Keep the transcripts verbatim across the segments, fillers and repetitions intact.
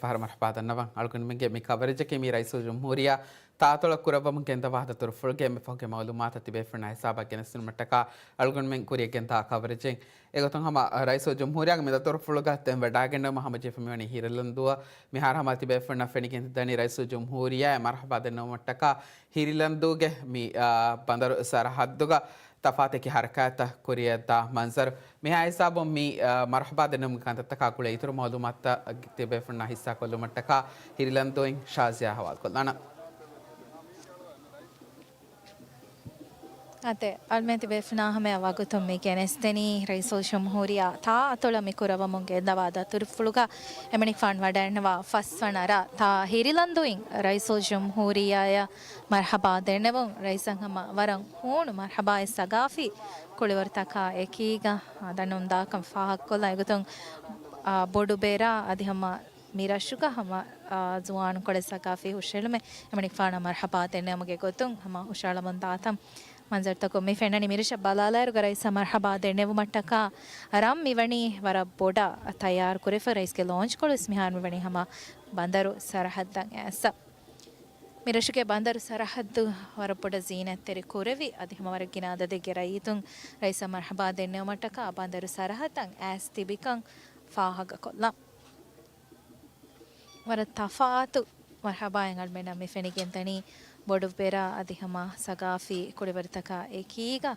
ފަހަރު މަރުޙަބާ ދަންނަވަން. އަޅުގަނޑުމެންގެ މި ކަވަރޭޖަކީ މި ރައީސުލްޖުމްހޫރިއްޔާ ތާއަތޮޅަށް ކުރައްވަމުން ގެންދަވާ ދަތުރުފުޅުގެ އެންމެ ފަހުގެ މައުލޫމާތަށް ތިބޭފުޅުންނާ ހިސާބަށް ގެނެސްދިނުމަށްޓަކާ އަޅުގަނޑުމެން ކުރިއަށް ގެންދާ ކަވަރޭޖެއް. އެގޮތުން ހަމަ ރައީސުލްޖުމްހޫރިއްޔާގެ މި ދަތުރުފުޅުގަ ދެން ވަޑައިގެންނެވުމަށް ހަމަޖެހިފަ މިވަނީ ހިރިލަންދޫއަށް. މިހާރު ހަމަ ތިބޭފުޅުންނަށް ފެނިގެން ދަނީ ރައީސުލްޖުމްހޫރިއްޔާއަށް މަރުޙަބާ ދެންނެވުމަށްޓަކާ ހިރިލަންދޫގެ މި، އާ، ބަނދަރު ސަރަހައްދުގަ ތަފާތެކި ހަރަކާތްތައް ކުރިއަށްދާ މަންޒަރު. މިހާ ހިސާބުން މި، އާ، މަރުޙަބާ ދެންނެވުމުގެ ކަންތައްތަކާ ގުޅޭ އިތުރު މައުލޫމާތުތައް ތިބޭފުޅުންނާ ހިއްސާކޮށްލުމަށްޓަކާ ހިރިލަންދޫއިން ޝާޒިޔާ ހަވާލުކޮށްލާނަން. އާދެ، އަޅުމެން ތިބޭފުޅުންނާ ހަމަޔަށް ވަގުތުން މި ގެނެސްދެނީ ރައީސުލްޖުމްހޫރިއްޔާ ތާއަތޮޅަށް މި ކުރައްވަމުން ގެންދަވާ ދަތުރުފުޅުގަ އެމަނިކުފާނު ވަޑައިގަންނަވާ ފަސްވަނަ ރަށް. ތާ ހިރިލަންދޫއިން ރައީސުލްޖުމްހޫރިއްޔާއަށް މަރުޙަބާ ދެންނެވުން. ރައީސަށް ހަމަ ވަރަށް ހޫނު މަރުޙަބާއެއް ސަގާފީ ކުޅިވަރުތަކާ އެކީގަ ދަންނަވަން ދާކަން ފާހަގަކޮށްލަން. އެގޮތުން، އާ، ބޮޑުބެރާ އަދި ހަމަ މި ރަށުގަ ހަމަ، އާ، ޒުވާނުންކޮޅެއް ސަގާފީ ހުށައެޅުމެއް އެމަނިކުފާނަށް މަރުޙަބާ ދެންނެވުމުގެ ގޮތުން ހަމަ ހުށައަޅަމުން ދާތަން މަންޒަރުތަކުން މި ފެންނަނީ. މިރަށަށް ބަލާލާއިރުގަ ރައީސަށް މަރުޙަބާ ދެންނެވުމަށްޓަކާ ރަށް މިވަނީ ވަރަށް ބޮޑަށް ތައްޔާރު ކުރެފަ. ރައީސްގެ ލޯންޗްކޮޅުވެސް މިހާރު މިވަނީ ހަމަ ބަނދަރު ސަރަހައްދަށް އައިސް. މިރަށުގެ ބަނދަރު ސަރަހައްދު ވަރަށް ބޮޑަށް ޒީނަތްތެރި ކުރެވި، އަދި ހަމަ ވަރަށް ގިނަ އަދަދެއްގެ ރައްޔިތުން ރައީސަށް މަރުޙަބާ ދެންނެވުމަށްޓަކާ ބަނދަރު ސަރަހައްދަށް އައިސް ތިބިކަން ފާހަގަކޮށްލަން. ވަރަށް ތަފާތު މަރުޙަބާއެއް އަޅުމެންނަށް މި ފެނިގެންދަނީ. ބޮޑުބެރާ އަދި ހަމަ ސަގާފީ ކުޅިވަރުތަކާ އެކީގަ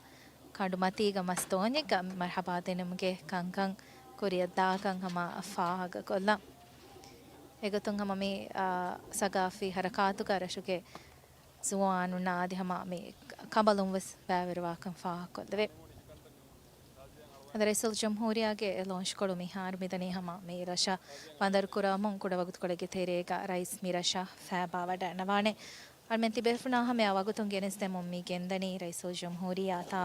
ކަނޑުމަތީގަ މަސް ދޯންޏެއްގަ މަރުޙަބާ ދެންނެވުމުގެ ކަންކަން ކުރިއަށްދާކަން ހަމަ ފާހަގަކޮށްލަން. އެގޮތުން ހަމަ މި، އާ، ސަގާފީ ހަރަކާތުގަ ރަށުގެ ޒުވާނުންނާ އަދި ހަމަ މި ކަނބަލުން ވެސް ބައިވެރިވާކަން ފާހަގަކޮށްލެވޭ. އަދި ރައީސުލްޖުމްހޫރިއްޔާގެ ލޯންޗްކޮޅު މިހާރު މިދަނީ ހަމަ މި ރަށަށް ބަނދަރު ކުރަމުން ކުޑަވަގުތުކޮޅެއްގެ ތެރޭގަ ރައީސް މި ރަށަށް ފައިބާވަޑައިގަންނަވާނެ. އަޅުމެން ތިބޭފުޅުންނާ ހަމަޔަށް ވަގުތުން ގެނެސްދެމުން މި ގެންދަނީ ރައީސުލްޖުމްހޫރިއްޔާ ތާ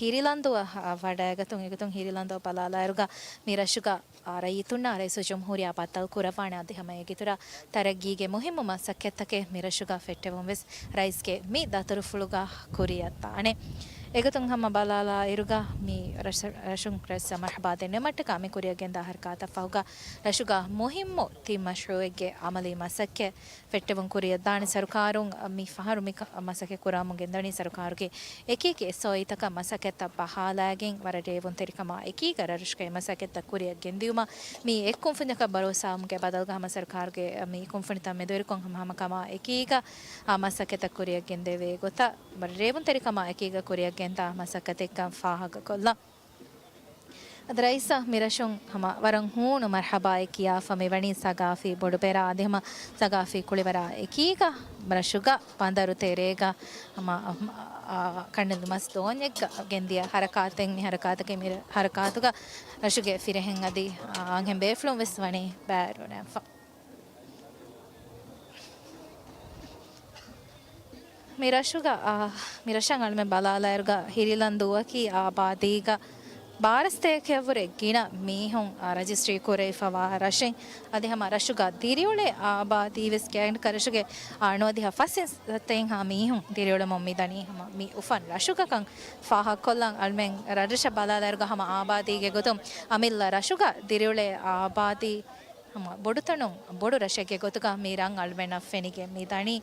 ހިރިލަންދޫއަށް ވަޑައިގަތުން. އެގޮތުން ހިރިލަންދޫއަށް ބަލާލާއިރުގަ މި ރަށުގަ އާ، ރައްޔިތުންނާ ރައީސުލްޖުމްހޫރިއްޔާ ބައްދަލު ކުރައްވާނެ އަދި ހަމަ އޭގެއިތުރަށް ތަރައްގީގެ މުހިއްމު މަސައްކަތްތަކެއް މި ރަށުގަ ފެއްޓެވުން ވެސް ރައީސްގެ މި ދަތުރުފުޅުގަ ކުރިއަށްދާނެ. އެގޮތުން ހަމަ ބަލާލާއިރުގަ މި ރަށަ-، ރަށުން ރައީސަށް މަރުޙަބާ ދެންނެވުމަށްޓަކާ މި ކުރިއަށް ގެންދާ ހަރަކާތަށް ފަހުގަ ރަށުގަ މުހިއްމު ތިން މަޝްރޫއެއްގެ އަމަލީ މަސައްކަތް ފެއްޓެވުން ކުރިއަށްދާނެ. ސަރުކާރުން މި ފަހަރު މި ކަ-، މަސައްކަތް ކުރާމުން ގެންދަނީ ސަރުކާރުގެ އެކިއެކި އެސްއޯއީތަކަށް މަސައްކަތްތައް ބަހާލައިގެން ވަރަށް ރޭވުންތެރިކަމާ އެކީގަ ރަށުގެ މަސައްކަތްތައް ކުރިއަށް ގެންދިއުމަށް މި އެއް ކުންފުންޏަކަށް ބަރޯސާވުމުގެ ބަދަލުގަ ހަމަ ސަރުކާރުގެ މި ކުންފުނިތައް މެދުވެރިކޮށް ހަމަ ހަމަކަމާ އެކީގަ އާ މަސައްކަތްތައް ކުރިއަށް ގެންދެވޭ ގޮތަށް ވަރަށް ރޭވުންތެރިކަމާ އެކީގަ ކުރިއަށް ގެންދާ މަސައްކަތެއްކަން ފާހަގަކޮށްލަން. އަދި ރައީސަށް މިރަށުން ހަމަ ވަރަށް ހޫނު މަރުޙަބާއެއް ކިޔާފަ މިވަނީ ސަގާފީ ބޮޑުބެރާ އަދި ހަމަ ސަގާފީ ކުޅިވަރާ އެކީގަ ރަށުގަ ބަނދަރު ތެރޭގަ ހަމަ، އާ، ކަނޑައެޅި މަސް ދޯންޏެއްގަ ގެންދިޔަ ހަރަކާތެއް. މި ހަރަކާތަކީ މި ހަރަކާތުގަ ރަށުގެ ފިރިހެން އަދި، އާ، އަންހެން ބޭފުޅުން ވެސް ވަނީ ބައިވެރިވެފަ. މި ރަށުގަ، އާ، މި ރަށަށް އަޅުމެން ބަލާލާއިރުގަ ހިރިލަންދޫއަކީ އާބާދީގަ ބާރަ ސަތޭކައަށްވުރެ ގިނަ މީހުން، އާ، ރަޖިސްޓްރީ ކުރެވިފަވާ ރަށެއް. އަދި ހަމަ ރަށުގަ ދިރިއުޅޭ އާބާދީ ވެސް ގާތްގަނޑަކަށް ރަށުގެ، އާ، ނުވަދިހަ ފަސް ސަތޭކައިންހާ މީހުން ދިރިއުޅެމުން މިދަނީ ހަމަ މި އުފަން ރަށުގަކަން ފާހަގަކޮށްލަން. އަޅުމެން ރަށްރަށަށް ބަލާލާއިރުގަ ހަމަ އާބާދީގެ ގޮތުން އަމިއްލަ ރަށުގަ ދިރިއުޅޭ އާބާދީ ހަމަ ބޮޑުތަނުން ބޮޑު ރަށެއްގެ ގޮތުގަ މި ރަށް އަޅުމެންނަށް ފެނިގެން މި ދަނީ.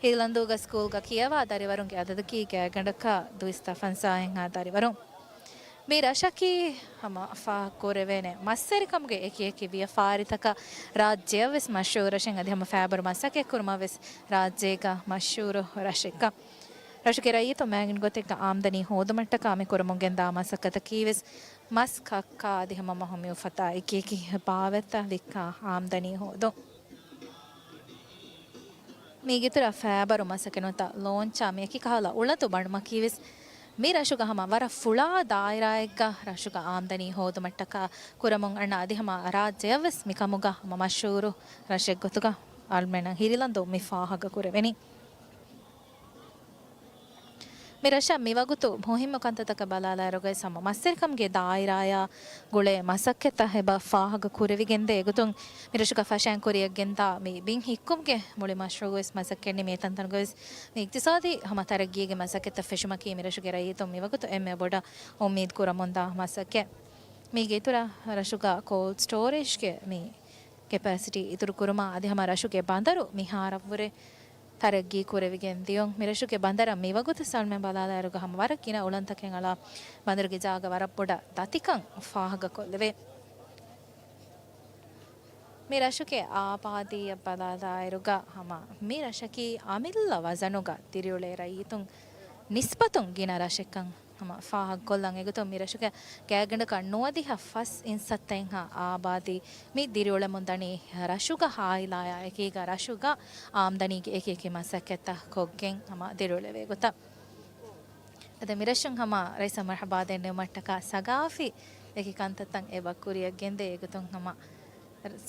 ހިރިލަންދޫގަ ސްކޫލްގަ ކިޔަވާ ދަރިވަރުންގެ އަދަދަކީ ގާތްގަނޑަކަށް ދުއިސައްތަ ފަންސާހެއްހާ ދަރިވަރުން. މި ރަށަކީ ހަމަ ފާހަގަކުރެވޭނެ މަސްވެރިކަމުގެ އެކިއެކި ވިޔަފާރިތަކަށް ރާއްޖެއަށްވެސް މަޝްހޫރު ރަށެއް އަދި ހަމަ ފައިބަރު މަސައްކަތްކުރުމަށްވެސް ރާއްޖޭގަ މަޝްހޫރު ރަށެއްކަން. ރަށުގެ ރައްޔިތުން މާގިނަ ގޮތެއްގަ އާމްދަނީ ހޯދުމަށްޓަކާ މި ކުރަމުން ގެންދާ މަސައްކަތަކީވެސް މަސް ކައްކާ އަދި ހަމަ މަހު މި އުފަތާ އެކިއެކި ބާވަތްތައް ވިއްކާ އާމްދަނީ ހޯދުން. މީގެއިތުރަށް ފައިބަރު މަސައްކަތް ނުވަތަ ލޯންޗާ މި އެކި ކަހަލަ އުޅަނދު ބަނުމަކީވެސް މި ރަށުގަ ހަމަ ވަރަށް ފުޅާ ދާއިރާއެއްގަ ރަށުގަ އާމްދަނީ ހޯދުމަށްޓަކާ ކުރަމުން އަންނަ އަދި ހަމަ ރާއްޖެއަށްވެސް މިކަމުގަ ހަމަ މަޝްހޫރު ރަށެއްގޮތުގަ އަޅުމެންނަށް ހިރިލަންދޫ މި ފާހަގަކުރެވެނީ. މި ރަށަށް މިވަގުތު މުހިއްމު ކަންތައްތަކަށް ބަލާލާއިރުގައި ހަމަ މަސްވެރިކަމުގެ ދާއިރާއާ ގުޅޭ މަސައްކަތްތައް އެބަ ފާހަގަ ކުރެވިގެންދޭ. އެގޮތުން މި ރަށުގަ ފަށައިން ކުރިއަށްގެންދާ މި ބިން ހިއްކުމުގެ މުޅި މަޝްރޫއުވެސް މަސައްކަތް ނިމޭ ތަންތަނުގަވެސް މި އިޤްތިޞާދީ ހަމަ ތަރައްގީގެ މަސައްކަތްތައް ފެށުމަކީ މި ރަށުގެ ރައްޔިތުން މިވަގުތު އެންމެ ބޮޑަށް އުއްމީދު ކުރަމުންދާ މަސައްކަތް. މީގެ އިތުރަށް ރަށުގަ ކޯލްޑް ސްޓޯރޭޖްގެ މި ކެޕޭސިޓީ އިތުރުކުރުމާ އަދި ހަމަ ރަށުގެ ބަނދަރު މިހާރަށްވުރެ ތަރައްގީ ކުރެވިގެން ދިޔުން. މިރަށުގެ ބަނދަރަށް މިވަގުތު ސަލްމެން ބަލާލާއިރުގަ ހަމަ ވަރަށް ގިނަ އުޅަނދުތަކެއް އަޅާ ބަނދަރުގެ ޖާގަ ވަރަށް ބޮޑަށް ދަތިކަން ފާހަގަކޮށްލެވޭ. މި ރަށުގެ އާބާދީއަށް ބަލާލާއިރުގަ ހަމަ މި ރަށަކީ އަމިއްލަ ވަޒަނުގަ ދިރިއުޅޭ ރައްޔިތުން ނިސްބަތުން ގިނަ ރަށެއްކަން ހަމަ ފާހަގަކޮށްލަން. އެގޮތުން މި ރަށުގެ ގާތްގަނޑަކަށް ނުވަދިހަ ފަސް އިންސައްތައެއްހާ އާބާދީ މި ދިރިއުޅެމުން ދަނީ ރަށުގަ ހާއިލާޔާ އެކީގަ ރަށުގަ އާމްދަނީގެ އެކި އެކި މަސައްކަތްތައް ކޮށްގެން ހަމަ ދިރިއުޅެވޭ ގޮތަށް. އަދި މިރަށުން ހަމަ ރައީސަށް މަރުޙަބާ ދެންނެވުމަށްޓަކާ ސަގާފީ އެކި ކަންތައްތައް އެބަ ކުރިއަށް ގެންދޭ. އެގޮތުން ހަމަ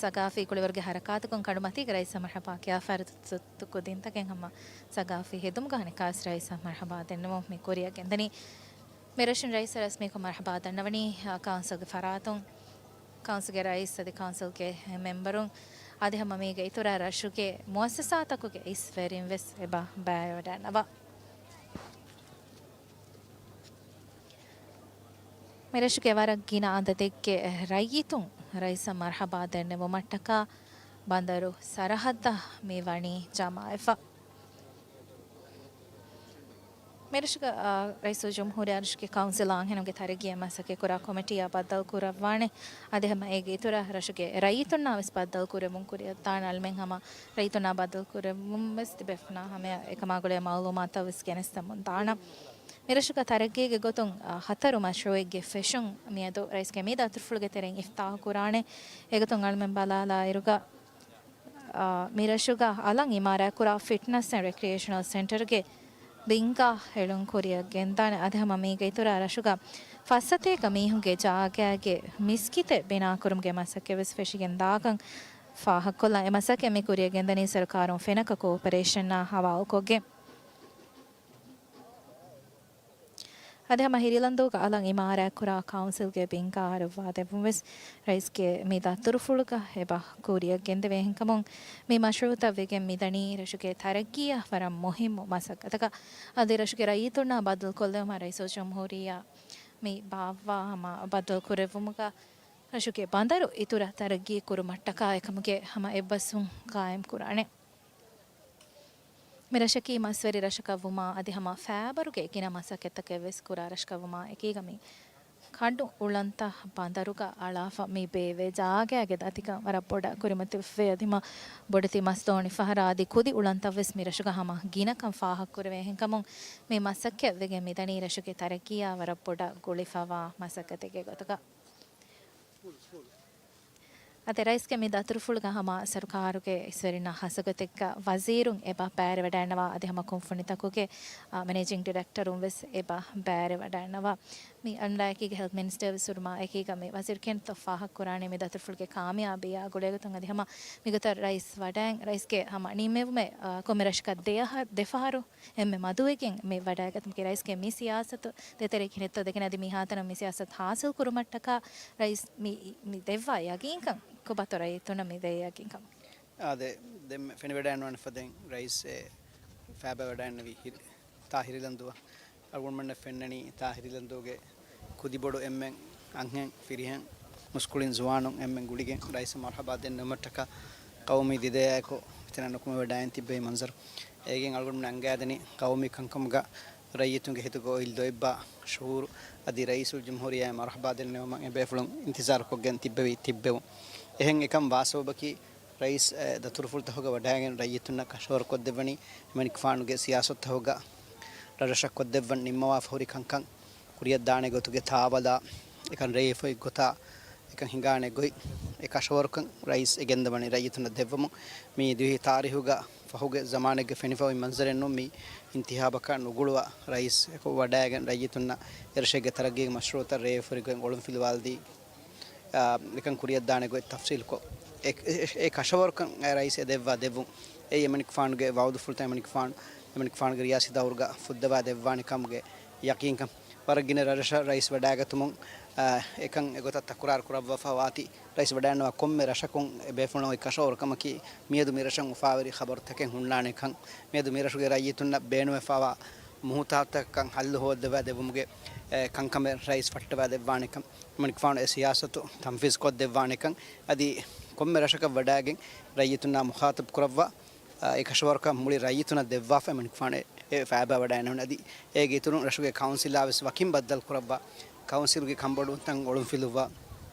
ސަގާފީ ކުޅިވަރުގެ ހަރަކާތުކުން ކަނޑުމަތީގަ ރައީސަށް މަރުޙަބާ ކިޔާފަ އިރު ތުއްތު ކުދިންތަކެއް ހަމަ ސަގާފީ ހެދުމުގަ އަނެއްކާވެސް ރައީސަށް މަރުޙަބާ ދެންނެވުން މި ކުރިއަށް ގެންދަނީ. މިރަށުން ރައީސަށް ރަސްމީކޮށް މަރުޙަބާ ދަންނަވަނީ، އާ، ކައުންސިލްގެ ފަރާތުން ކައުންސިލްގެ ރައީސް އަދި ކައުންސިލްގެ މެމްބަރުން އަދި ހަމަ މީގެ އިތުރަށް ރަށުގެ މުއައްސަސާތަކުގެ އިސްވެރިން ވެސް އެބަ ބައިވެވަޑައިގަންނަވާ. މިރަށުގެ ވަރަށް ގިނަ އަދަދެއްގެ ރައްޔިތުން ރައީސަށް މަރުޙަބާ ދެންނެވުމަށްޓަކާ ބަނދަރު ސަރަހައްދަށް މި ވަނީ ޖަމާވެފަ. މިރަށުގަ، އާ، ރައީސުލްޖުމްހޫރިއްޔާ ރަށުގެ ކައުންސިލް އަންހެނުންގެ ތަރައްގީއަށް މަސައްކަތްކުރާ ކޮމިޓީއާ ބައްދަލުކުރައްވާނެ. އަދި ހަމަ އޭގެ އިތުރަށް ރަށުގެ ރައްޔިތުންނާވެސް ބައްދަލުކުރެއްވުން ކުރިއަށްދާނެ. އަޅުމެން ހަމަ ރައްޔިތުންނާ ބައްދަލުކުރެއްވުން ވެސް ތިބޭފުޅުންނާ ހަމަޔަށް އެކަމާ ގުޅޭ މައުލޫމާތުތައް ވެސް ގެނެސްދެމުން ދާނަން. މިރަށުގަ ތަރައްގީގެ ގޮތުން، އާ، ހަތަރު މަޝްރޫއެއްގެ ފެށުން މިއަދު ރައީސްގެ މި ދަތުރުފުޅުގެ ތެރެއިން އިފްތާޙު ކުރާނެ. އެގޮތުން އަޅުމެން ބަލާލާއިރުގަ، އާ، މިރަށުގަ އަލަށް އިމާރާތްކުރާ ފިޓްނަސް އެންޑް ރެކްރިއޭޝަނަލް ސެންޓަރުގެ ބިންގާ ހެޅުން ކުރިއަށް ގެންދާނެ. އަދި ހަމަ މީގެ އިތުރަށް ރަށުގަ ފައްސަތޭކަ މީހުންގެ ޖާގައިގެ މިސްކިތެއް ބިނާކުރުމުގެ މަސައްކަތް ވެސް ފެށިގެން ދާކަން ފާހަގަކޮށްލާ. އެ މަސައްކަތް މި ކުރިއަށް ގެންދަނީ ސަރުކާރުން ފެނަކަ ކޯޕަރޭޝަނާ ހަވާލުކޮށްގެން. އަދި ހަމަ ހިރިލަންދޫގަ އަލަށް އިމާރާތްކުރާ ކައުންސިލްގެ ބިންގާ އަރުއްވާދެއްވުން ވެސް ރައީސްގެ މި ދަތުރުފުޅުގަ އެބަ ކުރިއަށް ގެންދެވޭ. އެހެންކަމުން މި މަޝްރޫއުތައް ވެގެން މިދަނީ ރަށުގެ ތަރައްގީއަށް ވަރަށް މުހިއްމު މަސައްކަތަކަށް. އަދި ރަށުގެ ރައްޔިތުންނާ ބައްދަލުކޮށްލެވުމަށް ރައީސުލްޖުމްހޫރިއްޔާ މި ބާއްވާ ހަމަ ބައްދަލުކުރެއްވުމުގަ ރަށުގެ ބަނދަރު އިތުރަށް ތަރައްގީ ކުރުމަށްޓަކާ އެކަމުގެ ހަމަ އެއްބަސްވުން ގާއިމް ކުރާނެ. މި ރަށަކީ މަސްވެރި ރަށަކަށްވުމާ އަދި ހަމަ ފައިބަރުގެ ގިނަ މަސައްކަތްތަކެއް ވެސް ކުރާ ރަށަކަށްވުމާ އެކީގަ މި ކަނޑު އުޅަނދުތައް ބަނދަރުގަ އަޅާފަ މި ބޭއްވޭ ޖާގައިގެ ދަތިކަން ވަރަށް ބޮޑަށް ކުރިމަތިވެފަ އަދި ހަމަ ބޮޑެތި މަސްދޯނި ފަހަރާ އަދި ކުދި އުޅަނދުތައް ވެސް މި ރަށުގަ ހަމަ ގިނަކަން ފާހަގަކުރެވޭ. އެހެންކަމުން މި މަސައްކަތް ވެގެން މިދަނީ ރަށުގެ ތަރައްގީއާ ވަރަށް ބޮޑަށް ގުޅިފަވާ މަސައްކަތެއްގެ ގޮތުގަ. އަދި ރައީސްގެ މި ދަތުރުފުޅުގަ ހަމަ ސަރުކާރުގެ އިސްވެރިންނާ ހަސަގޮތެއްގަ ވަޒީރުން އެބަ ބައިވެރިވަޑައިންނަވާ އަދި ހަމަ ކުންފުނިތަކުގެ، އާ، މެނޭޖިންގ ޑިރެކްޓަރުން ވެސް އެބަ ބައިވެރިވަޑައިންނަވާ. މި އަންޑާއެކީގެ ހެލްތް މިނިސްޓަރ ވެސް ހުރުމާ އެކީގަ މި ވަޒީރު ކެންތޯ ފާހަގަކުރާނީ މި ދަތުރުފުޅުގެ ކާމިޔާބީއާ ގުޅޭގޮތުން އަދި ހަމަ މިގޮތަށް ރައީސް ވަޑައިން ރައީސްގެ ހަމަ ނިންމެވުމެއް، އާ، ކޮންމެ ރަށަކަށް ދެއަހަ-، ދެފަހަރު އެންމެ މަދުވެގެން މި ވަޑައިގަތުމުގެ ރައީސްގެ މި ސިޔާސަތު ދޭތެރެއަކީ ނެތްތޯ ދެކެން އަދި މިހާތަނަށް މި ސިޔާސަތު ހާސިލް ކުރުމަށްޓަކާ ރައީސް މި، މި ދެއްވާ ޔަގީންކަން ކޮބާތޯ ރައްޔިތުންނަށް މި ދޭ ޔަގީންކަން. އާދެ، ދެންމެ ފެނިވަޑައިންވާނެ ފަދައިން ރައީސް އެ ފައިބައި ވަޑައިންނެވީ ހި-، ތާ ހިރިލަންދޫއަށް. އަޅުގަނޑުމެންނަށް ފެންނަނީ ތާ ހިރިލަންދޫގެ ކުދިބޮޑު އެންމެން އަންހެން ފިރިހެން މުސްކުޅިން ޒުވާނުން އެންމެން ގުޅިގެން ރައީސަށް މަރުޙަބާ ދެންނެވުމަށްޓަކާ ޤައުމީ ދިދަޔާއެކު ތިނަ ނުކުމެވަޑައިން ތިއްބެވި މަންޒަރު. އޭގެން އަޅުގަނޑުމެން އަންގާދެނީ ޤައުމީ ކަންކަމުގަ ރައްޔިތުންގެ ހިތުގަ އޮތް ލޯތްބާ ޝުޢޫރު އަދި ރައީސުލްޖުމްހޫރިއްޔާ މަރުޙަބާ ދެންނެވުމަށް އެބޭފުޅުން އިންތިޒާރުކޮށްގެން ތިއްބެވި ތިއްބެވުން. އެހެން އެކަން ވާ ސަބަބަކީ ރައީސް އެ ދަތުރުފުޅުތަކުގަ ވަޑައިގެން ރައްޔިތުންނަށް ކަށަވަރުކޮށްދެއްވަނީ އެމަނިކުފާނުގެ ސިޔާސަތުތަކުގަ ރަށްރަށަށް ކޮށްދެއްވަން ނިންމަވާފަ ހުރި ކަންކަން ކުރިއަށްދާނެ ގޮތުގެ ތާވަލާ، އެކަން ރޭވިފައި ގޮތާ، އެކަން ހިނގާނެ ގޮތް، އެ ކަށަވަރުކަން ރައީސް އެ ގެންދަވަނީ ރައްޔިތުންނަށް ދެއްވަމުން. މި ދިވެހި ތާރީހުގަ ފަހުގެ ޒަމާނެއްގެ ފެނިފައި މަންޒަރެއް ނޫން. މި އިންތިހާބަކަށް ނުގުޅުވާ ރައީސް އެކު ވަޑައިގެން ރައްޔިތުންނަށް އެރަށެއްގެ ތަރައްގީގެ މަޝްރޫޢުތައް ރޭވިފައި ގޮތް އޮޅުންފިލުވާލަދީ، އާ، އެކަން ކުރިއަށްދާނެ ގޮތް ތަފްސީލުކޮށް، އެ، އެ، އެ ކަށަވަރުކަން ރައީސް އެ ދެއްވާ ދެއްވުން. އެއީ އެމަނިކުފާނުގެ ވަޢުދުފުޅުތައް އެމަނިކުފާނު، އެމަނިކުފާނުގެ ރިޔާސީ ދައުރުގަ ފުއްދަވާ ދެއްވާނެ ކަމުގެ ޔަޤީންކަން. ވަރަށް ގިނަ ރަށްރަށަށް ރައީސް ވަޑައިގަތުމުން، އާ، އެކަން އެގޮތަށް ތަކުރާރު ކުރައްވާފަ ވާތީ، ރައީސް ވަޑައިންނަވާ ކޮންމެ ރަށަކުން އެ ބޭފުޅުން އޮތް ކަށަވަރުކަމަކީ، މިއަދު މި ރަށުން އުފާވެރި ޚަބަރުތަކެއް ހުންނާނެކަން، މިއަދު މި ރަށުގެ ރައްޔިތުންނަށް ބޭނުންވެފަވާ މުހުތާޖުތަކަށް ހައްލު ހޯއްދަވާ ދެއްވުމުގެ، އެ، ކަންކަމެއް ރައީސް ފައްޓަވާ ދެއްވާނެކަން، އެމަނިކުފާނު އެ ސިޔާސަތު ތަންފީޒް ކޮށްދެއްވާނެކަން، އަދި ކޮންމެ ރަށަކަށް ވަޑައިގެން ރައްޔިތުންނާ މުޚާޠަބު ކުރައްވާ، އާ، އެ ކަށަވަރުކަން މުޅި ރައްޔިތުންނަށް ދެއްވާފަ އެމަނިކުފާނު އެ ފައިބާ ވަޑައިގަންނަވަން. އަދި އޭގެ އިތުރުން ރަށުގެ ކައުންސިލާ ވެސް ވަކިން ބައްދަލު ކުރައްވާ، ކައުންސިލްގެ ކަންބޮޑުވުންތައް އޮޅުންފިލުއްވާ،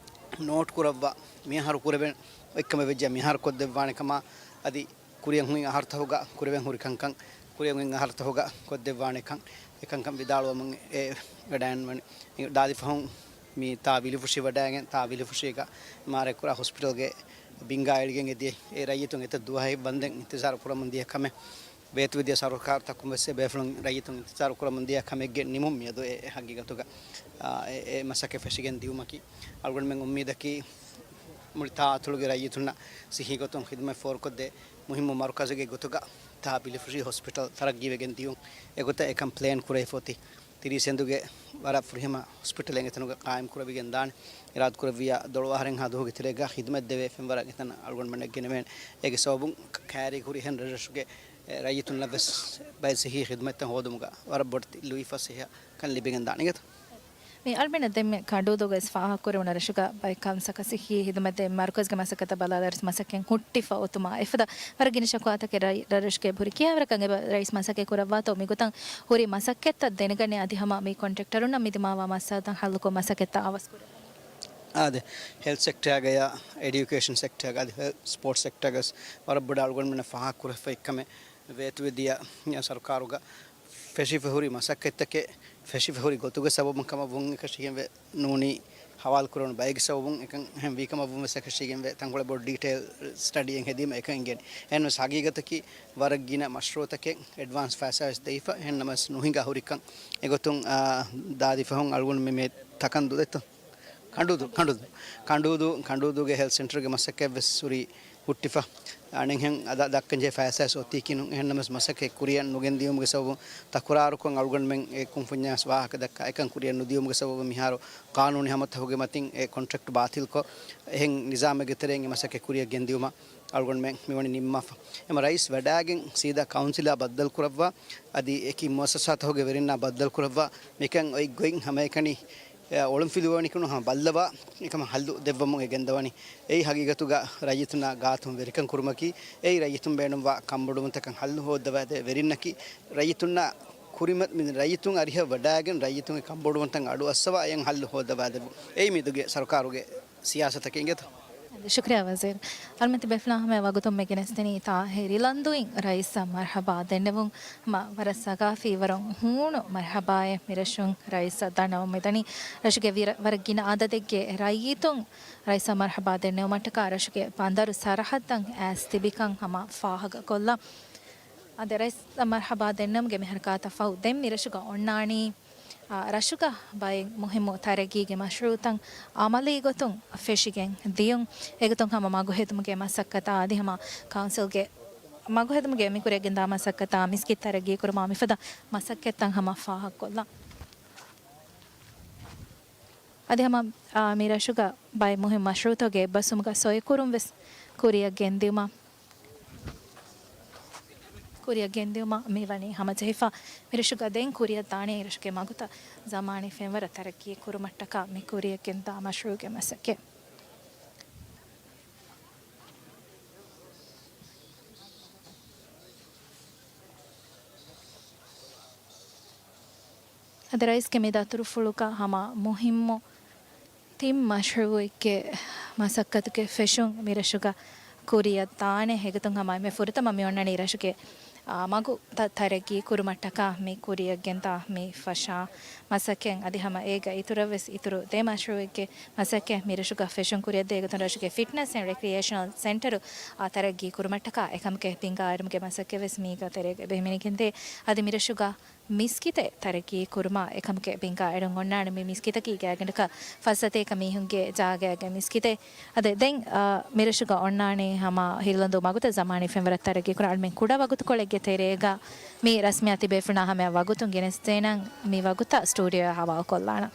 ނޯޓް ކުރައްވާ، މިއަހަރު ކުރެވެން އޮތްކަމެއް ވެއްޖެ މިއަހަރު ކޮށްދެއްވާނެ ކަމާ، އަދި ކުރިއަށް ހުރި އަހަރުތަހުގަ ކުރެވެން ހުރި ކަންކަން ކުރިއަށް ހުރި އަހަރުތަހުގަ ކޮށްދެއްވާނެކަން، އެކަންކަން ވިދާޅުވަމުން އެ ވަޑައިގެންނަވަނީ. ދާދި ފަހުން މި ތާ ވިލިފުށި ވަޑައިގެން، ތާ ވިލިފުށީގަ އެމްއާރްއޭ ކުރާ ހޮސްޕިޓަލްގެ ބިންގާ އެޅިގެން އެ ދިޔަ އެ ރައްޔިތުން އެތައް ދުވަހެއް ވަންދެން އިންތިޒާރު ކުރަމުން ދިޔަ ކަމެއް، ބޭތުވެދިޔަ ސަރުކާރުތަކުން ވެސް އެ ބޭފުޅުން ރައްޔިތުން އިންތިޒާރު ކުރަމުން ދިޔަ ކަމެއްގެ ނިމުން މިއަދު އެ ހަގީގަތުގަ، އާ، އެ، އެ މަސައްކަތް ފެށިގެން ދިޔުމަކީ. އަޅުގަނޑުމެން އުއްމީދަކީ މުޅި ތާ އަތޮޅުގެ ރައްޔިތުންނަށް ސިއްހީ ގޮތުން ޚިދުމަތް ފޯރުކޮށްދޭ މުހިއްމު މަރުކަޒެއްގެ ގޮތުގަ ތާ ވިލިފުށި ހޮސްޕިޓަލް ތަރައްގީވެގެން ދިޔުން. އެގޮތަށް އެކަން ޕްލޭން ކުރެވިފަ އޮތީ. ތިރީސް ހިނދުގެ ވަރަށް ފުރިހަމަ ހޮސްޕިޓަލެއް އެތަނުގަ ޤާއިމް ކުރެވިގެން ދާނެ. އިރާދަކުރެއްވިއްޔާ ދޮޅު އަހަރެއްހާ ދުވަހުގެ ތެރޭގަ ޚިދުމަތް ދެވޭ ފެންވަރަށް އެތަނަށް އަޅުގަނޑުމެންނަށް ގެނެވޭނެ. އޭގެ ސަބަބުން ކައިރީގަ ހުރި އެހެން ރަށްރަށުގެ ރައްޔިތުންނަށް ވެސް ބައެއް ސިއްހީ ޚިދުމަތްތައް ހޯދުމުގަ ވަރަށް ބޮޑަށް ލުއިފަ ސިއްހަކަން ލިބިގެން ދާނެ އިނގޭތަ؟ މި އަޅުމެންނަށް ދެންމެ ކަނޑޫދޫގަ ވެސް ފާހަގަކުރެވުނު ރަށުގަ ބައެއް ކަންސަކަ ސިއްހީ ޚިދުމަތް ދޭ މަރުކަޒްގެ މަސައްކަތަށް ބަލާލާ މަސައްކަތް ހުއްޓިފަ އޮތުމާ އެފަދަ ވަރަށް ގިނަ ޝަކުވާތަކެއް ރަށް، ރަށްރަށުގެ ހުރި. ކިހާވަރަކަށް އެބަ ރައީސް މަސައްކަތް ކުރައްވާތޯ މިގޮތަށް ހުރި މަސައްކަތްތައް ދެނެގަނެ އަދި ހަމަ މި ކޮންޓްރެކްޓަރުންނަށް މި ދިމާވާ މައްސަލަތައް ހައްލުކޮށް މަސައްކަތްތައް އަވަސްކުރެވޭ. އާދެ، ހެލްތް ސެކްޓާގަޔާ، އެޑިއުކޭޝަން ސެކްޓާގަ އަދި ސްޕޯޓްސް ސެކްޓާގަ ވަރަށް ބޮޑަށް އަޅުގަނޑުމެންނަށް ފާހަގަކުރެވިފައި ކަމެއް ވޭތުވެދިޔަ ސަރުކާރުގަ ފެށިފަ ހުރި މަސައްކަތްތަކެއް ފެށިފަ ހުރި ގޮތުގެ ސަބަބުން ކަމަށް ވުން އެކަށީގެންވެ ނޫނީ ހަވާލުކުރެވުނު ބައެއްގެ ސަބަބުން އެކަން އެހެން ވީ ކަމަށް ވުން ވެސް އެކަށީގެންވެ ތަންކޮޅެއް ބޮޑު ޑީޓެއިލް ސްޓަޑީއެއް ހެދީމަ އެކަން އިނގޭނެ. އެހެންވެސް ހަގީގަތަކީ ވަރަށް ގިނަ މަޝްރޫއުތަކެއް އެޑްވާންސް ފައިސާވެސް ދެވިފަ އެހެން ނަމަވެސް ނުހިނގާ ހުރިކަން އެގޮތުން، އާ، ދާދި ފަހުން އަޅުގަނޑު މި، މި ތަކަންދޫ ދެއްތޯ؟ ކަނޑޫދޫ، ކަނޑޫދޫ. ކަނޑޫދޫގެ ހެލްތް ސެންޓަރުގެ މަސައްކަތްވެސް ހުރީ ހުއްޓިފަ. އަނެއްހެން އަދަ ދައްކަންޖެހޭ ފައިސާވެސް އޮތީކީނު. އެހެންނަމަވެސް މަސައްކަތް ކުރިއަށް ނުގެންދިޔުމުގެ ސަބަބުން ތަކުރާރުކޮށް އަޅުގަނޑުމެން އެ ކުންފުންޏާސް ވާހަކަ ދައްކާ އެކަން ކުރިއަށް ނުދިޔުމުގެ ސަބަބުން މިހާރު ޤާނޫނީ ހަމަތަކުގެ މަތިން އެ ކޮންޓްރެކްޓް ބާތިލްކޮށް، އެހެން ނިޒާމެއްގެ ތެރެއިން އެ މަސައްކަތް ކުރިއަށް ގެންދިޔުމަށް އަޅުގަނޑުމެން މިވަނީ ނިންމާފަ. އެމަ ރައީސް ވަޑައިގެން ސީދާ ކައުންސިލާ ބައްދަލު ކުރައްވާ، އަދި އެކި މުއައްސަސާތަކުގެ ވެރިންނާ ބައްދަލު ކުރައްވާ، މިކަން އޮތް ގޮތް ހަމައެކަނި އެ، އޮޅުންފިލުވަނިކުނު ހަމަ ބައްލަވާ، އެކަމަށް ހައްލު ދެއްވަމުން އެ ގެންދަވަނީ. އެއީ ހަގީގަތުގަ ރައްޔިތުންނާ ގާތުން ވެރިކަން ކުރުމަކީ، އެއީ ރައްޔިތުން ބޭނުންވާ ކަންބޮޑުވުންތަކަށް ހައްލު ހޯއްދަވާދޭ ވެރިންނަކީ، ރައްޔިތުންނާ ކުރިމަ-، މި ރައްޔިތުން އަރިހަށް ވަޑައިގެން ރައްޔިތުންގެ ކަންބޮޑުވުންތައް އަޑު އައްސަވާ އެއަށް ހައްލު ހޯއްދަވާދެއްވުން. އެއީ މިއަދުގެ ސަރުކާރުގެ ސިޔާސަތަކީ އިނގޭތޯ؟ ޝުކްރިޔާ ވަޒީރު. އަޅުމެން ތިބޭފުޅާ ހަމަޔަށް ވަގުތުން މި ގެނެސްދިނީ ތާ ހިރިލަންދުއިން ރައީސަށް މަރްޙަބާ ދެންނެވުން. ހަމަ ވަރަށް ސަގާފީ ވަރަށް ހޫނު މަރްޙަބާއެއް މިރަށުން ރައީސަށް ދަންނަވަމުން މިދަނީ. ރަށުގެ ވިރަ-، ވަރަށް ގިނަ އަދަދެއްގެ ރައްޔިތުން ރައީސަށް މަރްޙަބާ ދެންނެވުމަށްޓަކާ ރަށުގެ ބަނދަރު ސަރަހައްދަށް އައިސް ތިބިކަން ހަމަ ފާހަގަކޮށްލަން. އަދި ރައީސަށް މަރްޙަބާ ދެންނެވުމުގެ މި ހަރަކާތަށް ފަހު ދެން މިރަށުގަ އޮންނާނީ އާ، ރަށުގަ ބައެއް މުހިއްމު ތަރައްގީގެ މަޝްރޫއުތައް އަމަލީ ގޮތުން ފެށިގެން ދިޔުން. އެގޮތުން ހަމަ މަގުހެދުމުގެ މަސައްކަތާ އަދި ހަމަ ކައުންސިލްގެ މަގުހެދުމުގެ މި ކުރިއަށް ގެންދާ މަސައްކަތާ މިސްކިތް ތަރައްގީ ކުރުމާ މިފަދަ މަސައްކަތްތައް ހަމަ ފާހަގަކޮށްލަން. އަދި ހަމަ، އާ، މި ރަށުގަ ބައެއް މުހިއްމު މަޝްރޫއުތަކުގެ އެއްބަސްވުމުގަ ސޮއިކުރުން ވެސް ކުރިއަށް ގެންދިއުމަށް. ކުރިއަށް ގެންދިއުމަށް މިވަނީ ހަމަޖެހިފަ. މިރަށުގަ ދެން ކުރިއަށް ދާނީ އެރަށުގެ މަގުތައް ޒަމާނީ ފެންވަރަށް ތަރައްގީ ކުރުމަށްޓަކާ މި ކުރިއަށް ގެންދާ މަޝްރޫއުގެ މަސައްކަތް. އަދި ރައީސްގެ މި ދަތުރުފުޅުގަ ހަމަ މުހިއްމު ތިން މަޝްރޫއެއްގެ މަސައްކަތުގެ ފެށުން މިރަށުގަ ކުރިއަށް ދާނެ. އެގޮތުން ހަމަ އެންމެ ފުރަތަމަ މި އޮންނަނީ ރަށުގެ، އާ، މަގުތައް ތަރައްގީ ކުރުމަށްޓަކާ މި ކުރިއަށް ގެންދާ މި ފަށާ މަސައްކަތް. އަދި ހަމަ އޭގަ އިތުރަށް ވެސް އިތުރު ދެ މަޝްރޫއެއްގެ މަސައްކަތް މިރަށުގަ ފެށުން ކުރިއަށްދޭ. އެގޮތުން ރަށުގެ ފިޓްނަސް އެންޑް ރެކްރިއޭޝަނަލް ސެންޓަރު، އާ، ތަރައްގީ ކުރުމަށްޓަކާ އެކަމަކަށް ބިންގާ އެޅުމުގެ މަސައްކަތް ވެސް މީގަ ތެރޭގަ އެބަހިމެނިގެންދޭ. އަދި މިރަށުގަ މިސްކިތެއް ތަރައްގީ ކުރުމާ އެކަމަކަށް ބިންގާ އެޅުން އޮންނާނެ. މި މިސްކިތަކީ ގާތްގަނޑަކަށް ފައްސަތޭކަ މީހުންގެ ޖާގައިގެ މިސްކިތެއް. އަދި ދެން، އާ، މިރަށުގަ އޮންނާނީ ހަމަ ހިރިލަންދޫ މަގުތައް ޒަމާނީ ފެންވަރަށް ތަރައްގީ ކުރާ އަޅުމެން ކުޑަ ވަގުތުކޮޅެއްގެ ތެރޭގަ މި ރަސްމިއްޔާ ތިބޭފުޅުންނާ ހަމަޔަށް ވަގުތުން ގެނެސްދޭނަން މި ވަގުތަށް ސްޓޫޑިއޯއަށް ހަވާލުކޮށްލާނަން.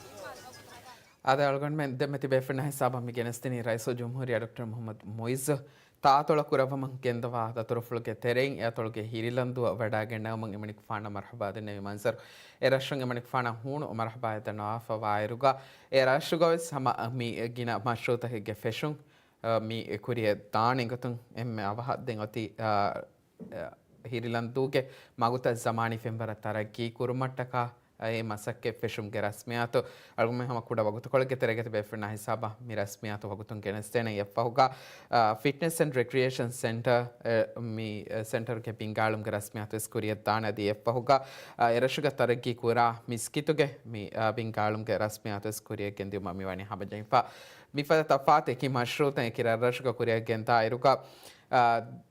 އާދެ އަޅުގަނޑުމެން ދެންމެ ތިބޭފުޅުންނާ ހިސާބަށް މި ގެނެސްދިނީ ރައީސުލްޖުމްހޫރިއްޔާ ޑޮކްޓަރ މުޙައްމަދު މުޢިއްޒު ތާއަތޮޅަށް ކުރައްވަމުން ގެންދަވާ ދަތުރުފުޅުގެ ތެރެއިން އެއަތޮޅުގެ ހިރިލަންދުއަށް ވަޑައިގެންނެވުމުން އެމަނިކުފާނަށް މަރްޙަބާ ދެންނެވި މަންޒަރު. އެ ރަށުން އެމަނިކުފާނަށް ހޫނު މަރްޙަބާއެއް ދަންނަވާފަ ވާއިރުގަ، އެ ރަށުގަ ވެސް ހަމަ މި ގިނަ މަޝްރޫއުތަކެއްގެ ފެށުން މި ކުރިއަށް ދާނެ ގޮތުން އެންމެ އަވަހަށް ދެން އޮތީ، އާ، އާ، ހިރިލަންދޫގެ މަގުތައް ޒަމާނީ ފެންވަރަށް ތަރައްގީ ކުރުމަށްޓަކާ އެ މަސައްކަތް ފެށުމުގެ ރަސްމިއްޔާތު އަޅުގަނޑުމެން ހަމަ ކުޑަ ވަގުތުކޮޅެއްގެ ތެރޭގަ ތިބޭފުޅުންނާ ހިސާބަށް މި ރަސްމިއްޔާތު ވަގުތުން ގެނެސްދޭނެ. އެއަށްފަހުގަ، އާ، ފިޓްނެސް އެންޑް ރެކްރިއޭޝަން ސެންޓަރ، އެ، މި، އެ، ސެންޓަރުގެ ބިންގާޅުމުގެ ރަސްމިއްޔާތު ވެސް ކުރިއަށް ދާނެ. އަދި އެއަށްފަހުގަ، އާ، އެ ރަށުގަ ތަރައްގީ ކުރާ މިސްކިތުގެ މި، އާ، ބިންގާޅުމުގެ ރަސްމިއްޔާތު ވެސް ކުރިއަށް ގެންދިއުމަށް މިވަނީ ހަމަޖެހިފަ. މިފަދަ ތަފާތު އެކި މަޝްރޫޢުތައް އެކި ރަށްރަށުގަ ކުރިއަށް ގެންދާ އިރުގަ، އާ،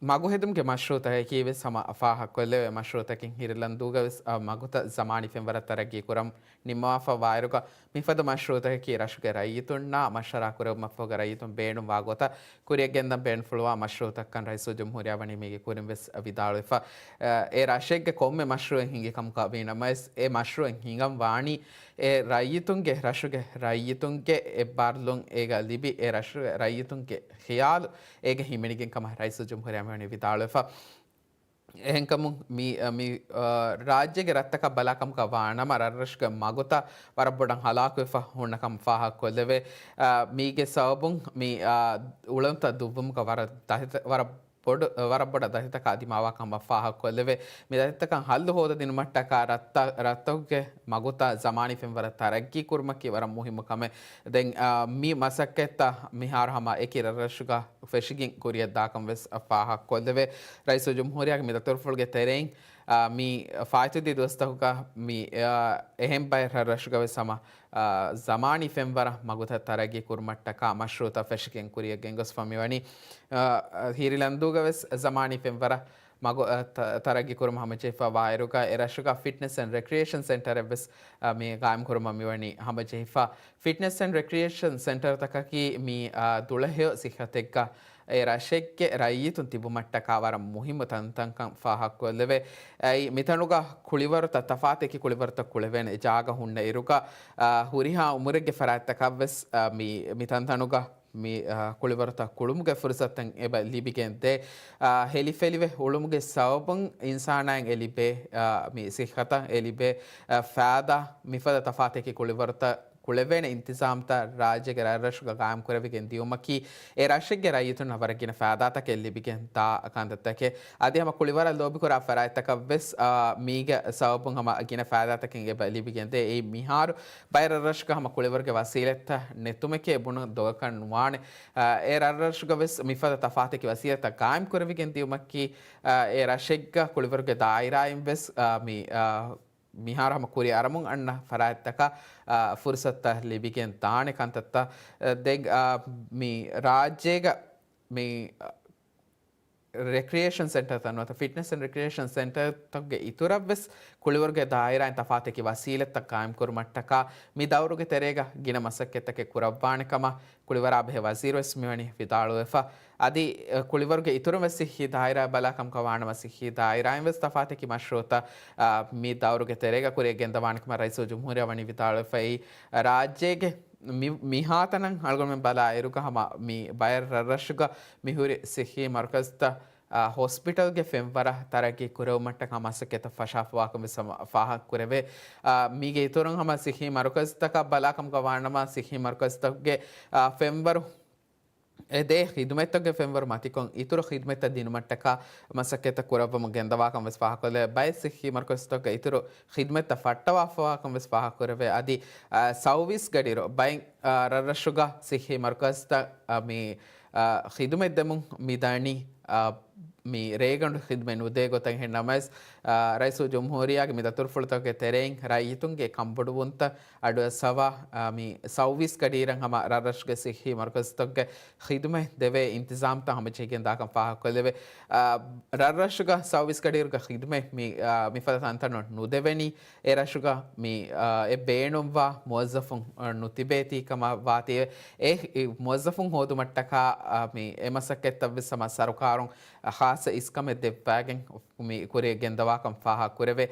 މަގު ހެދުމުގެ މަޝްރޫޢުތަކަކީ ވެސް ހަމަ ފާހަގަކޮށްލެވޭ މަޝްރޫޢުތަކެއް ހިރިލަންދޫގަ ވެސް، އާ، މަގުތައް ޒަމާނީ ފެންވަރަށް ތަރައްގީ ކުރަން ނިންމަވާފަ ވާއިރުގަ، މިފަދަ މަޝްރޫޢުތަކަކީ ރަށުގެ ރައްޔިތުންނާ މަޝްވަރާ ކުރެއްވުމަށްފަހުގަ ރައްޔިތުން ބޭނުންވާ ގޮތަށް ކުރިއަށް ގެންދަން ބޭނުންފުޅުވާ މަޝްރޫޢުތަކަކަން ރައީސުލްޖުމްހޫރިއްޔާ ވަނީ މީގެ ކުރިން ވެސް ވިދާޅުވެފަ. އެ ރަށެއްގެ ކޮންމެ މަޝްރޫޢެއް ހިނގި ކަމަކަށް ވީނަމަވެސް، އެ މަޝްރޫޢެއް ހިނގަން ވާނީ އެ ރައްޔިތުންގެ، ރަށުގެ ރައްޔިތުންގެ އެއްބާރުލުން އޭގަ ލިބި، އެ ރަށުގެ ރައްޔިތުންގެ ޚިޔާލު އޭގަ ހިމެނިގެން ކަމަށް ރައީސުލްޖުމްހޫރިއްޔާ ވަނީ ވިދާޅުވެފަ. އެހެންކަމުން މި، މި، އާ، ރާއްޖޭގެ ރަށްތަކަށް ބަލާކަމަކަށް ވާނަމަ، ރަށްރަށުގެ މަގުތައް ވަރަށް ބޮޑަށް ހަލާކުވެފަ ހުންނަ ކަމަށް ފާހަގަކޮށްލެވޭ. އާ، މީގެ ސަބަބުން މި، އާ، އުޅަނދުތައް ދުއްވުމުގަ ވަރަށް ދަތިތަ-، ވަރަށް ބޮޑު، ވަރަށް ބޮޑަށް ދަތިތަކާ ދިމާވާ ކަމަށް ފާހަގަކޮށްލެވޭ. މި ދަތިތަކަށް ހައްލު ހޯދަދިނުމަށްޓަކާ ރަށްތަ-، ރަށްތަކުގެ މަގުތައް ޒަމާނީ ފެންވަރަށް ތަރައްގީ ކުރުމަކީ ވަރަށް މުހިއްމު ކަމެއް. ދެން، އާ، މި މަސައްކަތްތައް މިހާރު ހަމަ އެކި ރަށްރަށުގަ ފެށިގެން ކުރިއަށްދާކަން ވެސް ފާހަގަކޮށްލެވޭ. ރައީސުލްޖުމްހޫރިއްޔާގެ މި ދަތުރުފުޅުގެ ތެރެއިން، އާ، މި ފާއިތުދި ދުވަސްތަކުގަ މި، އާ، އެހެން ބައެއް ރަށްރަށުގަ ވެސް ހަމަ، އާ، ޒަމާނީ ފެންވަރަށް މަގުތައް ތަރައްގީ ކުރުމަށްޓަކާ މަޝްރޫޢުތައް ފެށިގެން ކުރިއަށް ގެންގޮސްފަ މިވަނީ. އާ، ހިރިލަންދޫގަ ވެސް ޒަމާނީ ފެންވަރަށް މަގު، އަ، ތަ-، ތަރައްގީ ކުރުމަށް ހަމަޖެހިފަ ވާއިރުގަ އެ ރަށުގަ ފިޓްނެސް އެންޑް ރެކްރިއޭޝަން ސެންޓަރެއް ވެސް، އަ، މި ގާއިމް ކުރުމަށް މިވަނީ ހަމަޖެހިފަ. ފިޓްނެސް އެންޑް ރެކްރިއޭޝަން ސެންޓަރތަކަކީ މި، އަ، ދުޅަހެޔޮ ސިއްހަތެއްގަ އެ ރަށެއްގެ ރައްޔިތުން ތިބުމަށްޓަކާ ވަރަށް މުހިއްމު ތަންތަންކަން ފާހަގަކޮށްލެވޭ. އެއީ މިތަނުގަ ކުޅިވަރުތައް، ތަފާތެކި ކުޅިވަރުތައް ކުޅެވޭނެ ޖާގަ ހުންނަ އިރުގަ، އަ، ހުރިހާ އުމުރެއްގެ ފަރާތްތަކަށް ވެސް، އަ، މި، މި ތަންތަނުގަ މި، އާ، ކުޅިވަރުތައް ކުޅުމުގެ ފުރުސަތުތައް އެބަ ލިބިގެން ދޭ. އާ، ހެލިފެލިވެ އުޅުމުގެ ސަބަބުން އިންސާނާއަށް އެ ލިބޭ، އާ، މި ސިއްހަތަށް އެ ލިބޭ، އާ، ފައިދާ، މިފަދަ ތަފާތެކި ކުޅިވަރުތައް ކުޅެވޭނެ އިންތިޒާމްތައް ރާއްޖޭގެ ރަށްރަށުގަ ގާއިމް ކުރެވިގެން ދިޔުމަކީ، އެ ރަށެއްގެ ރައްޔިތުންނަށް ވަރަށް ގިނަ ފައިދާތަކެއް ލިބިގެން ދާ ކަންތައްތަކެއް. އަދި ހަމަ ކުޅިވަރަށް ލޯބިކުރާ ފަރާތްތަކަށް ވެސް، އާ، މީގެ ސަބަބުން ހަމަ ގިނަ ފައިދާތަކެއް އެބަ ލިބިގެން ދޭ. އެއީ މިހާރު ބައެއް ރަށްރަށުގަ ހަމަ ކުޅިވަރުގެ ވަސީލަތްތައް ނެތުމެކޭ ބުނުން ދޮގަކަށް ނުވާނެ. އަ، އެ ރަށްރަށުގަ ވެސް މިފަދަ ތަފާތެކި ވަސީލަތްތައް ގާއިމް ކުރެވިގެން ދިޔުމަކީ، އަ، އެ ރަށެއްގަ ކުޅިވަރުގެ ދާއިރާއިން ވެސް، އަ، މި، އަ، މިހާރު ހަމަ ކުރިއަރަމުން އަންނަ ފަރާތްތަކަށް، އަ، ފުރުސަތުތައް ލިބިގެން ދާނެ ކަންތައްތައް، އަ، ދެން، އަ، މި ރާއްޖޭގަ މި، އަ، ރެކްރިއޭޝަން ސެންޓަރތައް ނުވަތަ ފިޓްނެސް އެންޑް ރެކްރިއޭޝަން ސެންޓަރތަކުގެ އިތުރަށް ވެސް ކުޅިވަރުގެ ދާއިރާއިން ތަފާތެކި ވަސީލަތްތައް ގާއިމް ކުރުމަށްޓަކާ މި ދައުރުގެ ތެރޭގަ ގިނަ މަސައްކަތްތަކެއް ކުރައްވާނެ ކަމަށް ކުޅިވަރާ ބެހޭ ވަޒީރު ވެސް މިވަނީ ވިދާޅުވެފަ. އަދި، އަ، ކުޅިވަރުގެ އިތުރުން ވެސް ސިއްހީ ދާއިރާ ބަލާކަމަކަށް ވާނަމަ، ސިއްހީ ދާއިރާއިން ވެސް ތަފާތެކި މަޝްރޫޢުތައް، އަ، މި ދައުރުގެ ތެރޭގަ ކުރިއަށް ގެންދަވާނެ ކަމަށް ރައީސުލްޖުމްހޫރިއްޔާ ވަނީ ވިދާޅުވެފައި. ރާއްޖޭގެ މި، މިހާތަނަށް އަޅުގަނޑުމެން ބަލާ އިރުގަ ހަމަ މި ބައެއް ރަށްރަށުގަ މިހުރި ސިއްހީ މަރުކަޒުތައް، އާ، ހޮސްޕިޓަލްގެ ފެންވަރަށް ތަރައްގީ ކުރެވުމަށްޓަކާ މަސައްކަތްތައް ފަށާފަވާކަން ވެސް ހަމަ ފާހަގަކުރެވޭ. އާ، މީގެ އިތުރުން ހަމަ ސިއްހީ މަރުކަޒުތަކަށް ބަލާކަމަކަށް ވާނަމަ، ސިއްހީ މަރުކަޒުތަކުގެ، އާ، ފެންވަރު އެ ދޭ ޚިދުމަތްތަކުގެ ފެންވަރު މަތިކޮށް، އިތުރު ޚިދުމަތްތައް ދިނުމަށްޓަކާ މަސައްކަތްތައް ކުރައްވަމުން ގެންދަވާކަން ވެސް ފާހަގަކޮށްލެވޭ. ބައެއް ސިއްހީ މަރުކަޒުތަކުގެ އިތުރު ޚިދުމަތްތައް ފައްޓަވާފަވާކަން ވެސް ފާހަގަކުރެވޭ. އަދި، އާ، ސައުވީސް ގަޑިއިރު ބައެއް، އާ، ރަށްރަށުގަ ސިއްހީ މަރުކަޒުތައް، އާ، މި، އާ، ޚިދުމަތް ދެމުން މިދަނީ، އާ، މި ރޭގަނޑު ޚިދުމަތް ނުދޭ ގޮތަށް. އެހެން ނަމަވެސް، އާ، ރައީސުލްޖުމްހޫރިއްޔާގެ މި ދަތުރުފުޅުތަކުގެ ތެރެއިން ރައްޔިތުންގެ ކަންބޮޑުވުންތައް އަޑުއައްސަވާ، އާ، މި ސައުވީސް ގަޑިއިރަށް ހަމަ ރަށްރަށުގެ ސިއްހީ މަރުކަޒުތަކުގެ ޚިދުމަތް ދެވޭ އިންތިޒާމްތައް ހަމަޖެހިގެން ދާކަން ފާހަގަކޮށްލެވޭ. އާ، ރަށްރަށުގަ ސައުވީސް ގަޑިއިރުގެ ޚިދުމަތް މި، އާ، މިފަދަ ތަންތަނުން ނުދެވެނީ، އެ ރަށުގަ މި، އާ، އެ ބޭނުންވާ މުވައްޒަފުން، އާ، ނުތިބޭތީ ކަމަށް ވާތީ، އެ، އެ މުވައްޒަފުން ހޯދުމަށްޓަކާ، އާ، މި އެ މަސައްކަތްތައް ވެސް ހަމަ ސަރުކާރުން، އާ، ޚާއްޞަ އިސްކަމެއް ދެއްވާގެން މި ކުރިއަށް ގެންދަވާކަން ފާހަގަކުރެވޭ.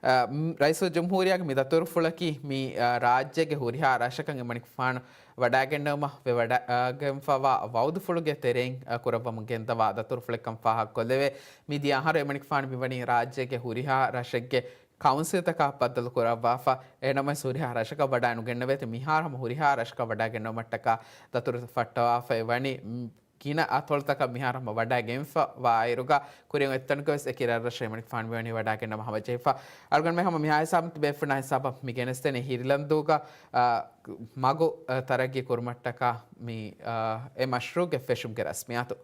އަ، މް، ރައީސުލްޖުމްހޫރިއްޔާގެ މި ދަތުރުފުޅަކީ މި، އަ، ރާއްޖޭގެ ހުރިހާ ރަށަކަށް އެމަނިކުފާނު ވަޑައިގެންނެވުމަށް ވެވަޑައިގެންފަވާ ވައުދުފުޅުގެ ތެރެއިން، އަ، ކުރައްވަމުން ގެންދަވާ ދަތުރުފުޅެއްކަން ފާހަގަކޮށްލެވޭ. މިދިޔަ އަހަރު އެމަނިކުފާނު މިވަނީ ރާއްޖޭގެ ހުރިހާ ރަށެއްގެ ކައުންސިލްތަކާ ބައްދަލު ކުރައްވާފަ. އެހެނަމަވެސް ހުރިހާ ރަށަކަށް ވަޑައިނުގެންނެވޭތީ މިހާރު ހަމަ ހުރިހާ ރަށަކަށް ވަޑައިގެންނެވުމަށްޓަކާ ދަތުރު ފައްޓަވާފައި ވަނީ. މް، ގިނަ އަތޮޅުތަކަށް މިހާރު ހަމަ ވަޑައިގެންފަ ވާއިރުގަ، ކުރިން އޮތްތަނުގަވެސް އެކި ރަށްރަށް އެމަނިކުފާނު މިވަނީ ވަޑައިގަންނަވާ ހަމަޖެހިފަ. އަޅުގަނޑުމެން ހަމަ މިހާ ހިސާބުން ތިބޭފުޅުންނާ ހިސާބަށް މި ގެނެސްދެނީ ހިރިލަންދޫގަ، އާ، މަގު، އާ، ތަރައްގީ ކުރުމަށްޓަކާ މި، އާ، އެ މަޝްރޫޢުގެ ފެށުމުގެ ރަސްމިއްޔާތު.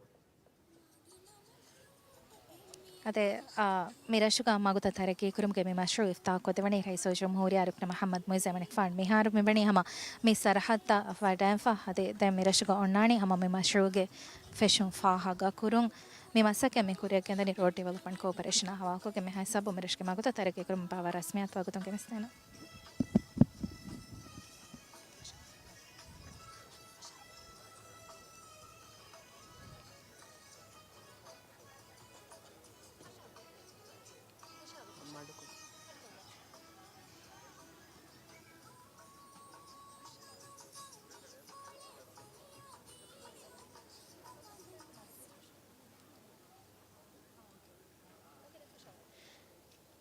އަދެ، އާ، މި ރަށުގަ މަގުތައް ތަރައްގީކުރުމުގެ މި މަޝްރޫޢު އިފްތާޙް ކޮށްދެވަނީ ރައީސުލްޖުމްހޫރިއްޔާ ޑޮކްޓަރ މުޙައްމަދު މުޢިއްޒު އެމަނިކުފާނު. މިހާރު މިވަނީ ހަމަ މި ސަރަޙައްދަށް ވަޑައިގެންފަ. އަދެ ދެން މި ރަށުގަ އޮންނާނީ ހަމަ މި މަޝްރޫޢުގެ ފެށުން ފާހަގަކުރުން. މި މަސައްކަތް މި ކުރިއަށް ގެންދަނީ ރޯޑް ޑިވެލޮޕްމަންޓް ކޯޕަރޭޝަނާ ހަވާލުކޮށްގެން. މި ހިސާބުން މި ރަށުގެ މަގުތައް ތަރައްގީކުރުމަށް ބާއްވާ ރަސްމިއްޔާތު ވަގުތުން ގެނެސްދޭނަން.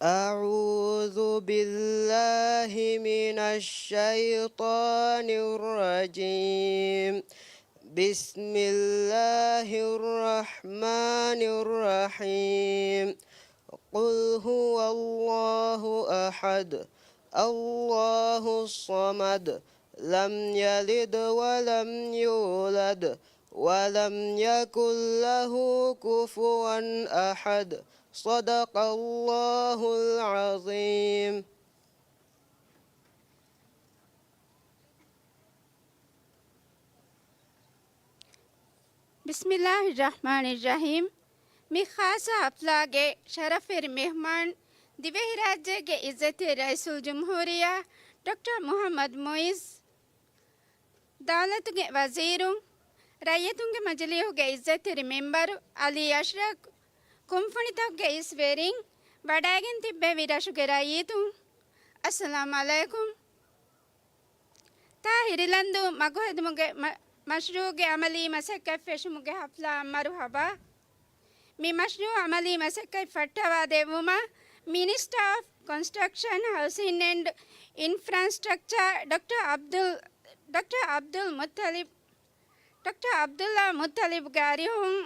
أعوذ بالله من الشيطان الرجيم. بسم الله الرحمن الرحيم. قل هو الله أحد، الله الصمد، لم يلد ولم يولد، ولم يكن له كفوا أحد. صدق الله العظيم. بسم الله الرحمن الرحيم. މި ޚާއްޞަ ޙަފްލާގެ ޝަރަފުވެރި މެހްމާން، ދިވެހިރާއްޖޭގެ ޢިއްޒަތްތެރި ރައީސުލްޖުމްހޫރިއްޔާ ޑޮކްޓަރ މުޙައްމަދު މުޢިއްޒު، ދައުލަތުގެ ވަޒީރުން، ރައްޔިތުންގެ މަޖިލީހުގެ ޢިއްޒަތްތެރި މެމްބަރު ޢަލީ އަޝްރަފް، ކުންފުނިތަކުގެ އިސް ވެރިން، ވަޑައިގެން ތިއްބެވި ރަށުގެ ރައްޔިތުން، އައްސަލާމް ޢަލައިކުމް. ތާ ހިރިލަންދޫ މަގުހެދުމުގެ މަ-، މަޝްރޫޢުގެ ޢަމަލީ މަސައްކަތް ފެށުމުގެ ޙަފްލާއަށް މަރުޙަބާ. މި މަޝްރޫޢު ޢަމަލީ މަސައްކަތް ފައްޓަވާ ދެއްވުމަށް މިނިސްޓަރ އޮފް ކޮންސްޓްރަކްޝަން، ހައުސިން އެންޑް އިންފްރާންސްޓްރަކްޗާ ޑޮކްޓަރ ޢަބްދުލް، ޑޮކްޓަރ ޢަބްދުލް މުއްތަލިބް، ޑޮކްޓަރ ޢަބްދުﷲ މުއްތަލިބްގެ އަރިހުން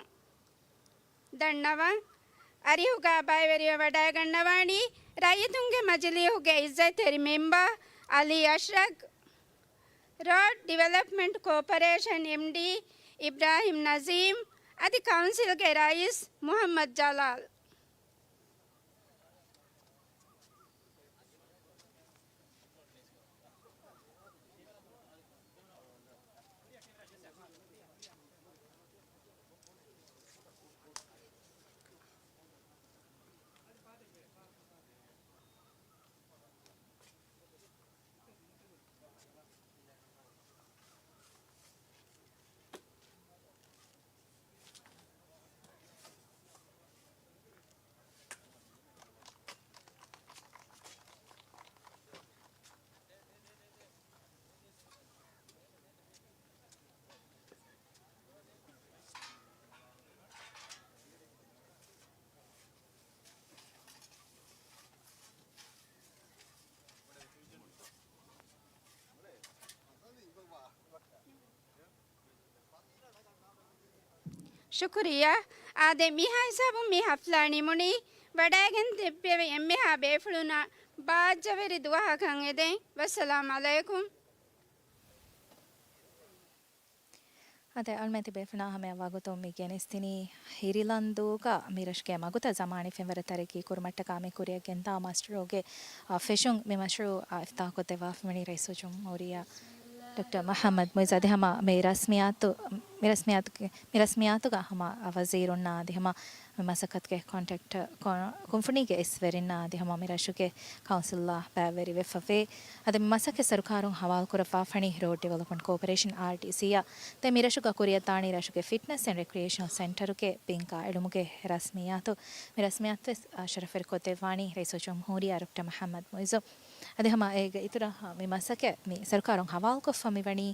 ދަންނަވަން. އަރިހުގަ ބައިވެރިވެ ވަޑައިގަންނަވާނީ ރައްޔިތުންގެ މަޖިލީހުގެ ޢިއްޒަތްތެރި މެމްބަރ ޢަލީ އަޝްރަފް، ރޯޑް ޑިވެލޮޕްމަންޓް ކޯޕަރޭޝަން އެމްޑީ އިބްރާހިމް ނަޒީމް، އަދި ކައުންސިލްގެ ރައީސް މުޙައްމަދު ޖަލާލް. ޝުކުރިއްޔާ. އާދެ، މިހާ ހިސާބުން މި ޙަފްލާ ނިމުނީ. ވަޑައިގެން ތިއްބެވި އެންމެހާ ބޭފުޅުންނަށް ބާއްޖަވެރި ދުވަހަކަށް އެދެން. ވައްސަލާމް ޢަލައިކުމް. އަދި އަޅުމެން ތިބޭފުޅުންނާ ހަމަޔަށް ވަގުތުން މި ގެނެސްދިނީ ހިރިލަންދޫގަ މި ރަށުގެ މަގުތައް ޒަމާނީ ފެންވަރަށް ތަރައްގީ ކުރުމަށްޓަކާ މި ކުރިއަށް ގެންދާ މަޝްރޫޢުގެ، އާ، ފެށުން. މި މަޝްރޫޢު، އާ، އިފްތާޙް ކޮށްދެއްވާފަވަނީ ރައީސުލްޖުމްހޫރިއްޔާ ޑޮކްޓަރ މުޙައްމަދު މުޢިއްޒު. އަދި ހަމަ މި ރަސްމިއްޔާތު، މި ރަސްމިއްޔާތުގެ، މި ރަސްމިއްޔާތުގަ ހަމަ ވަޒީރުންނާ އަދި ހަމަ މި މަސައްކަތުގެ ކޮންޓްރެކްޓަރ، ކޮ-، ކުންފުނީގެ އިސްވެރިންނާ އަދި ހަމަ މި ރަށުގެ ކައުންސިލްއާ ބައިވެރިވެފަވޭ. އަދި މި މަސައްކަތް ސަރުކާރުން ހަވާލުކުރައްވާފަވަނީ ރޯޑް ޑިވެލޮޕްމަންޓް ކޯޕަރޭޝަން، އާރްޑީސީއަށް. ދެން މި ރަށުގަ ކުރިއަށްދާނީ ރަށުގެ ފިޓްނަސް އެންޑް ރެކްރިއޭޝަނަލް ސެންޓަރުގެ ބިން ކާއެޅުމުގެ ރަސްމިއްޔާތު. މި ރަސްމިއްޔާތުވެސް، އާ، ޝަރަފުވެރިކޮށްދެއްވާނީ ރައީސުލްޖުމްހޫރިއްޔާ ޑޮކްޓަރ މުޙައްމަދު މުޢިއްޒު. އަދި ހަމަ އޭގެ އިތުރަށް މި މަސައްކަތް މި ސަރުކާރުން ހަވާލުކޮށްފަ މިވަނީ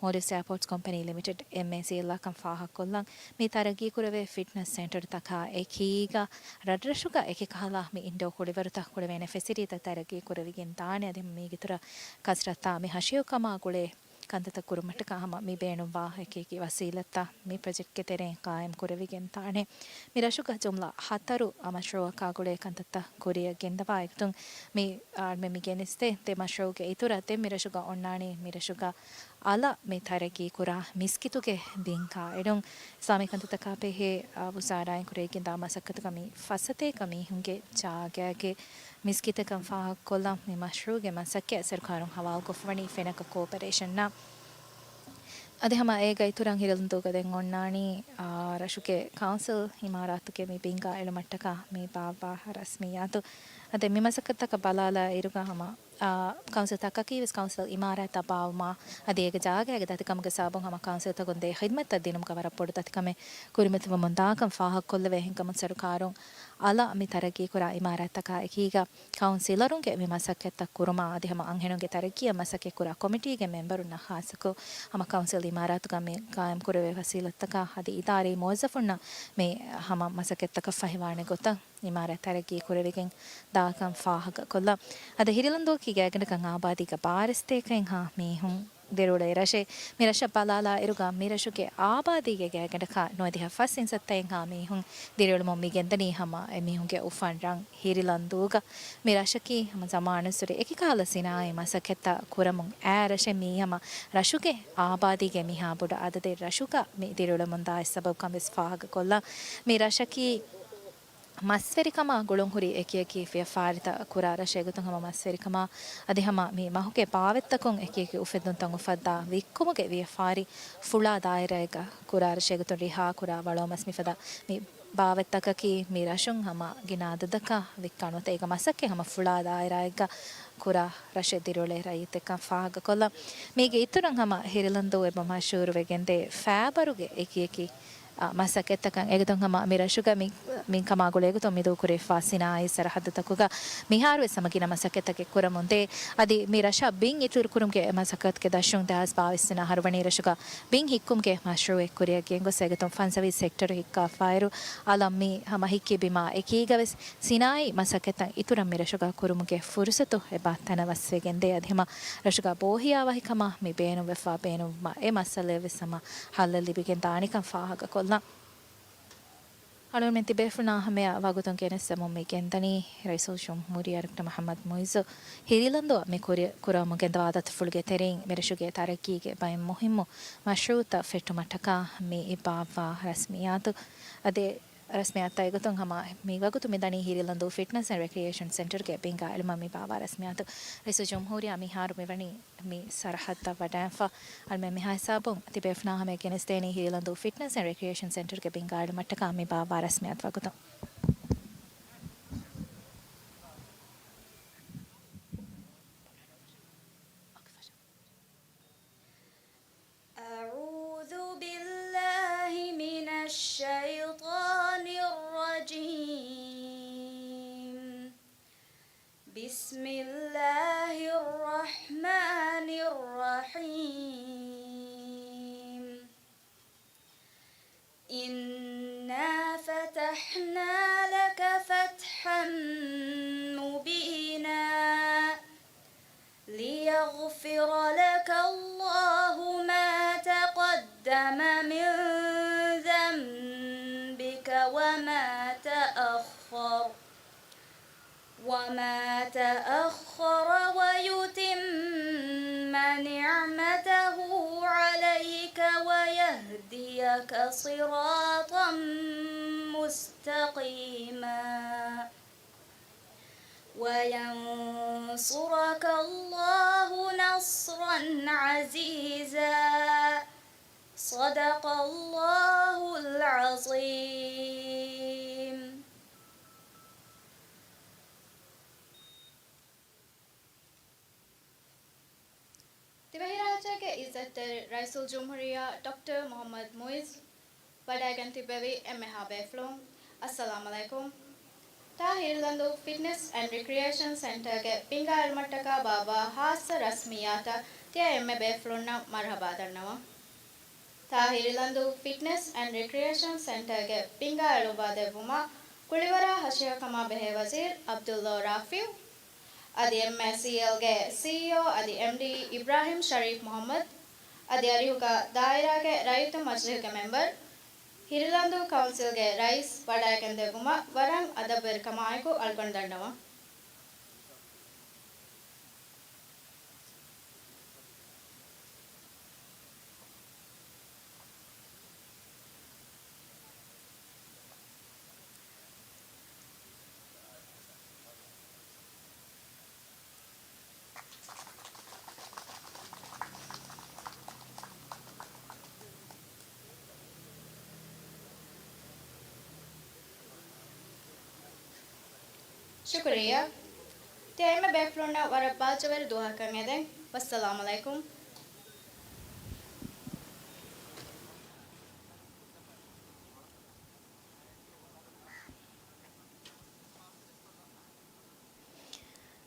މޯލްޑިވްސް އެއާޕޯޓްސް ކޮމްޕެނީ ލިމިޓެޑް، އެމްއޭސީއެލްއާ ކަން ފާހަގަކޮށްލަން. މި ތަރައްގީކުރެވޭ ފިޓްނަސް ސެންޓަރުތަކާ އެކީގަ ރަށްރަށުގަ އެކިކަހަލަ މި އިންޑޯ ކުޅިވަރުތައް ކުޅެވޭނެ ފެސިލިޓީތައް ތަރައްގީ ކުރެވިގެން ދާނެ. އަދި މީގެ އިތުރަށް ކަސްރަތާ މި ހަށިގަނޑު ކަމާ ގުޅޭ ކަންތައްތައް ކުރުމަށްޓަކާ ހަމަ މި ބޭނުންވާ އެކި އެކި ވަސީލަތްތައް މި ޕްރޮޖެކްޓްގެ ތެރެއިން ޤާއިމް ކުރެވިގެން ދާނެ. މި ރަށުގަ ޖުމްލަ ހަތަރު މަޝްރޫއަކާ ގުޅޭ ކަންތައްތައް ކުރިއަށް ގެންދަވާ އެގޮތުން މި އަޅުމެން މި ގެނެސްދޭ ދެ މަޝްރޫއުގެ އިތުރަށް ދެން މި ރަށުގަ އޮންނާނީ މި ރަށުގަ އަލަށް މި ތަރައްގީ ކުރާ މިސްކިތުގެ ބިން ކާއެޅުން. އިސްލާމީ ކަންތައްތަކާ ބެހޭ، އާ، ވުޒާރާއިން ކުރެވިގެންދާ މަސައްކަތުގަ މި ފަސްސަތޭކަ މީހުންގެ ޖާގައިގެ މިސްކިތަކަށް ފާހަގަކޮށްލަން މި މަޝްރޫއުގެ މަސައްކަތް ސަރުކާރުން ހަވާލުކޮށްފަވަނީ ފެނަކަ ކޯޕަރޭޝަންއަށް. އަދި ހަމަ އޭގަ އިތުރަށް ހިރިލަންދޫގަ ދެން އޮންނާނީ، އާ، ރަށުގެ ކައުންސިލް އިމާރާތުގެ މި ބިންގާ އެޅުމަށްޓަކާ މި ބާއްވާ ރަސްމިއްޔާތު. އަދި މި މަސައްކަތްތަކަށް ބަލާލާ އިރުގަ ހަމަ، އާ، ކައުންސިލް ތަކަކީ ވެސް ކައުންސިލް އިމާރާތްތައް ބާއްވުމާ އަދި އޭގެ ޖާގައިގެ ދަތިކަމުގެ ސަބަބުން ހަމަ ކައުންސިލްތަކުން ދޭ ޚިދްމަތްތައް ދިނުމުގަ ވަރަށް ބޮޑު ދަތިކަމެއް ކުރިމަތިވަމުން ދާކަން ފާހަގަކޮށްލެވޭ. އެހެންކަމުން ސަރުކާރުން އަލަށް މި ތަރައްގީކުރާ އިމާރާތްތަކާ އެކީގަ ކައުންސިލަރުންގެ މި މަސައްކަތްތައް ކުރުމާ އަދި ހަމަ އަންހެނުންގެ ތަރައްގީއަށް މަސައްކަތްކުރާ ކޮމިޓީގެ މެމްބަރުންނަށް ޚާއްޞަކޮށް، ހަމަ ކައުންސިލް އިމާރާތުގަ މި ޤާއިމްކުރެވޭ ފަސީލަތްތަކާ އަދި އިދާރީ މުވައްޒަފުންނަށް މި ހަމަ މަސައްކަތްތަކަށް ފަހިވާނެ ގޮތަށް އިމާރާތް ތަރައްގީ ކުރެވިގެން ދާކަން ފާހަގަކޮށްލަން. އަދި ހިރިލަންދޫއަކީ ގާތްގަނޑަކަށް އާބާދީގަ ބާރަ ސަތޭކައެއްހާ މީހުން ދިރިއުޅޭ ރަށެއް. މި ރަށަށް ބަލާލާ އިރުގަ މި ރަށުގެ އާބާދީގެ ގާތްގަނޑަކަށް ނުވަދިހަ ފަސް އިންސައްތައެއްހާ މީހުން ދިރިއުޅެމުން މި ގެންދަނީ ހަމަ އެމީހުންގެ އުފަން ރަށް ހިރިލަންދޫގަ. މި ރަށަކީ ހަމަ ޒަމާނުއްސުރެ އެކިކަހަލަ ސިނާއީ މަސައްކަތްތައް ކުރަމުން އައި ރަށެއް. މީ ހަމަ ރަށުގެ އާބާދީގެ މިހާ ބޮޑު އަދަދެއް ރަށުގަ މި ދިރިއުޅެމުންދާ އެއް ސަބަބުކަން ވެސް ފާހަގަކޮށްލަން. މި ރަށަކީ މަސްވެރިކަމާ ގުޅުންހުރި އެކިއެކި ވިޔަފާރިތައް ކުރާ ރަށެއް ގޮތުން ހަމަ މަސްވެރިކަމާ އަދި ހަމަ މި މަހުގެ ބާވަތްތަކުން އެކިއެކި އުފެއްދުންތައް އުފައްދާ ވިއްކުމުގެ ވިޔަފާރި ފުޅާ ދާއިރާއެއްގަ ކުރާ ރަށެއް ގޮތުން ރިހާ ކުރާ ވަޅޯމަސް މިފަދަ މި ބާވަތްތަކަކީ މި ރަށުން ހަމަ ގިނަ އަދަދަކަށް ވިއްކާނުވަތަ އޭގެ މަސައްކަތް ހަމަ ފުޅާ ދާއިރާއެއްގަ ކުރާ ރަށެއް ދިރިއުޅޭ ރައްޔިތެއްކަން ފާހަގަކޮށްލަން. މީގެ އިތުރަށް ހަމަ ހިރިލަންދޫ އެބަ މަޝްހޫރުވެގެންދޭ ފައިބަރުގެ އެކިއެކި އާ، މަސައްކަތްތަކަށް އެގޮތުން ހަމަ މި ރަށުގަ މި، މި ކަމާ ގުޅޭގޮތުން މިދޫކުރެވިފާ ސިނާއީ ސަރަހައްދުތަކުގަ މިހާރުވެސް ހަމަ ގިނަ މަސައްކަތްތަކެއް ކުރަމުންދޭ. އަދި މި ރަށަށް ބިން އިތުރުކުރުމުގެ މަސައްކަތުގެ ދަށުން ދެހާސް ބާވީސް އަހަރު ވަނީ ރަށުގަ ބިން ހިއްކުމުގެ މަޝްރޫއެއް ކުރިއަށް ގެންގޮސް އެގޮތުން ފަންސަވީސް ހެކްޓަރު ހިއްކާފާއިރު، އަލަށް މި ހަމަ ހިއްކި ބިމާ އެކީގަވެސް ސިނާއީ މަސައްކަތްތައް އިތުރަށް މި ރަށުގަ ކުރުމުގެ ފުރުސަތު އެބަ ތަނަވަސްވެގެންދޭ. އަދި ހަމަ ރަށުގަ ބޯހިޔާވަހިކަމާ މި ބޭނުންވެފާ ބޭނުންވުމަށް އެ މައްސަލައެއްވެސް ހަމަ ހައްލެއް ލިބިގެން ދާނެކަން ފާހަގަކޮށްލަން. އަޅުގަނޑުމެން ތިބޭފުޅުންނާ ހަމަޔަށް ވަގުތުން ގެނެސްދެމުން މި ގެންދަނީ ރައީސުލްޖުމްހޫރިއްޔާ ޑޮކްޓަރ މުޙައްމަދު މުޢިއްޒު ހިރިލަންދުއަށް މި ކުރި-، ކުރަމުން ގެންދަވާ ދަތުފުޅުގެ ތެރެއިން މި ރަށުގެ ތަރައްގީގެ ބައެއް މުހިއްމު މަޝްރޫއުތައް ފެއްޓުމަށްޓަކާ މި އިއްބާވާ ރަސްމިއްޔާތު. އަދި ރަސްމިއްޔާތާ އެގޮތުން ހަމަ މި ވަގުތު މި ދަނީ ހިރިލަންދޫ ފިޓްނަސް އެންޑް ރެކްރިއޭޝަން ސެންޓަރގެ ބިންގާ އެޅުމަށް މި ބާއްވާ ރަސްމިއްޔާތު. ރައީސުލްޖުމްހޫރިއްޔާ މިހާރު މިވަނީ މި ސަރަހައްދަށް ވަޑައިގެންފަ. އަޅުމެން މިހާ ހިސާބުން ތިބޭފުޅުންނާ ހަމަޔަށް ގެނެސްދޭނީ ހިރިލަންދޫ ފިޓްނަސް އެންޑް ރެކްރިއޭޝަން ސެންޓަރގެ ބިންގާ އެޅުމަށްޓަކާ މި ބާއްވާ ރަސްމިއްޔާތު ވަގުތު. أعوذ بالله من الشيطان الرجيم. بسم الله الرحمن الرحيم. إنا فتحنا لك فتحا مبينا. ليغفر لك الله ما تقدم من ذنبك وما تأخر، وما تأخر ويتم نعمته عليك ويهديك صراطا مستقيما. وينصرك الله نصرا عزيزا. صدق الله العظيم. ތިބަހިރާއްޖޭގެ އިއްޒަތްތެރި ރައީސުލްޖުމްހޫރިއްޔާ ޑޮކްޓަރ މުޙައްމަދު މުޢިއްޒު ވަޑައިގެން ތިއްބެވި އެންމެހާ ބޭފުޅުން، އައްސަލާމް ޢަލައިކުމް. ތާ ހިރިލަންދޫ ފިޓްނަސް އެންޑް ރެކްރިއޭޝަން ސެންޓަރގެ ބިންގާ އެޅުމަށްޓަކާ ބާއްވާ ޚާއްޞަ ރަސްމިއްޔާތަށް ތިޔަ އެންމެ ބޭފުޅުންނަށް މަރުޙަބާ ދަންނަވަން. ތާ ހިރިލަންދޫ ފިޓްނަސް އެންޑް ރެކްރިއޭޝަން ސެންޓަރގެ ބިންގާ އެޅުއްވާ ދެއްވުމަށް ކުޅިވަރާ ހަށިގަ ކަމާ ބެހޭ ވަޒީރު ޢަބްދުﷲ ރާފިޢު، އަދި އެމްއޭސީއެލްގެ ސީއީއޯ އަދި އެމްޑީ އިބްރާހިމް ޝަރީފް މުޙައްމަދު، އަދި އަރިހުގަ ދާއިރާގެ ރައްޔިތު މަޖިލީހުގެ މެމްބަރު، ހިރިލަންދޫ ކައުންސިލްގެ ރައީސް ވަޑައިގެންދެއްވުމަށް ވަރަށް އަދަބުވެރިކަމާއެކު އަޅުގަނޑު ދަންނަވަން. ޝުކުރިއްޔާ. ތިޔަ އެންމެ ބޭފުޅުންނަށް ވަރަށް ބާއްޖަވެރި ދުވަހަކަށް އެދެން. ވައްސަލާމު ޢަލައިކުމް.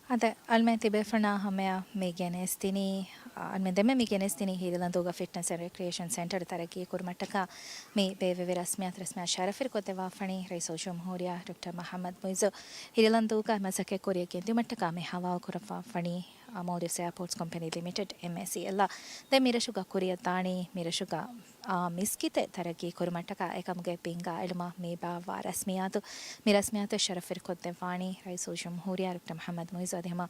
އާދެ، އަޅުމެން ތިބޭފުޅުންނާ ހަމަޔަށް މި ގެނެސްދިނީ، އާ، އަޅުމެން ދެންމެ މި ގެނެސްދިނީ ހިރިލަންދޫގަ ފިޓްނަސް އެންޑް ރެކްރިއޭޝަން ސެންޓަރު ތަރައްގީ ކުރުމަށްޓަކާ މި ބޭއްވެވި ރަސްމިއްޔާތު ރަސްމިއްޔާ ޝަރަފުވެރިކޮށްދެއްވާފަނީ ރައީސުލްޖުމްހޫރިއްޔާ ޑޮކްޓަރ މުޙައްމަދު މުޢިއްޒު. ހިރިލަންދޫގަ މަސައްކަތް ކުރިއަށް ގެންދިއުމަށްޓަކާ މި ހަވާލު ކުރައްވާފަނީ، އާ، މޯލްޑިވްސް އެއާޕޯޓްސް ކޮމްޕެނީ ލިމިޓެޑް، އެމްއޭސީއެލް. ދެން މިރަށުގަ ކުރިއަށް ދާނީ މިރަށުގަ އާ، މިސްކިތެއް ތަރައްގީ ކުރުމަށްޓަކާ އެކަމުގެ ބިންގާ އެޅުމަށް މި ބާއްވާ ރަސްމިއްޔާތު، މި ރަސްމިއްޔާތު ޝަރަފުވެރިކޮށްދެއްވާނީ ރައީސުލްޖުމްހޫރިއްޔާ ޑޮކްޓަރ މުޙައްމަދު މުޢިއްޒު އަދި ހަމަ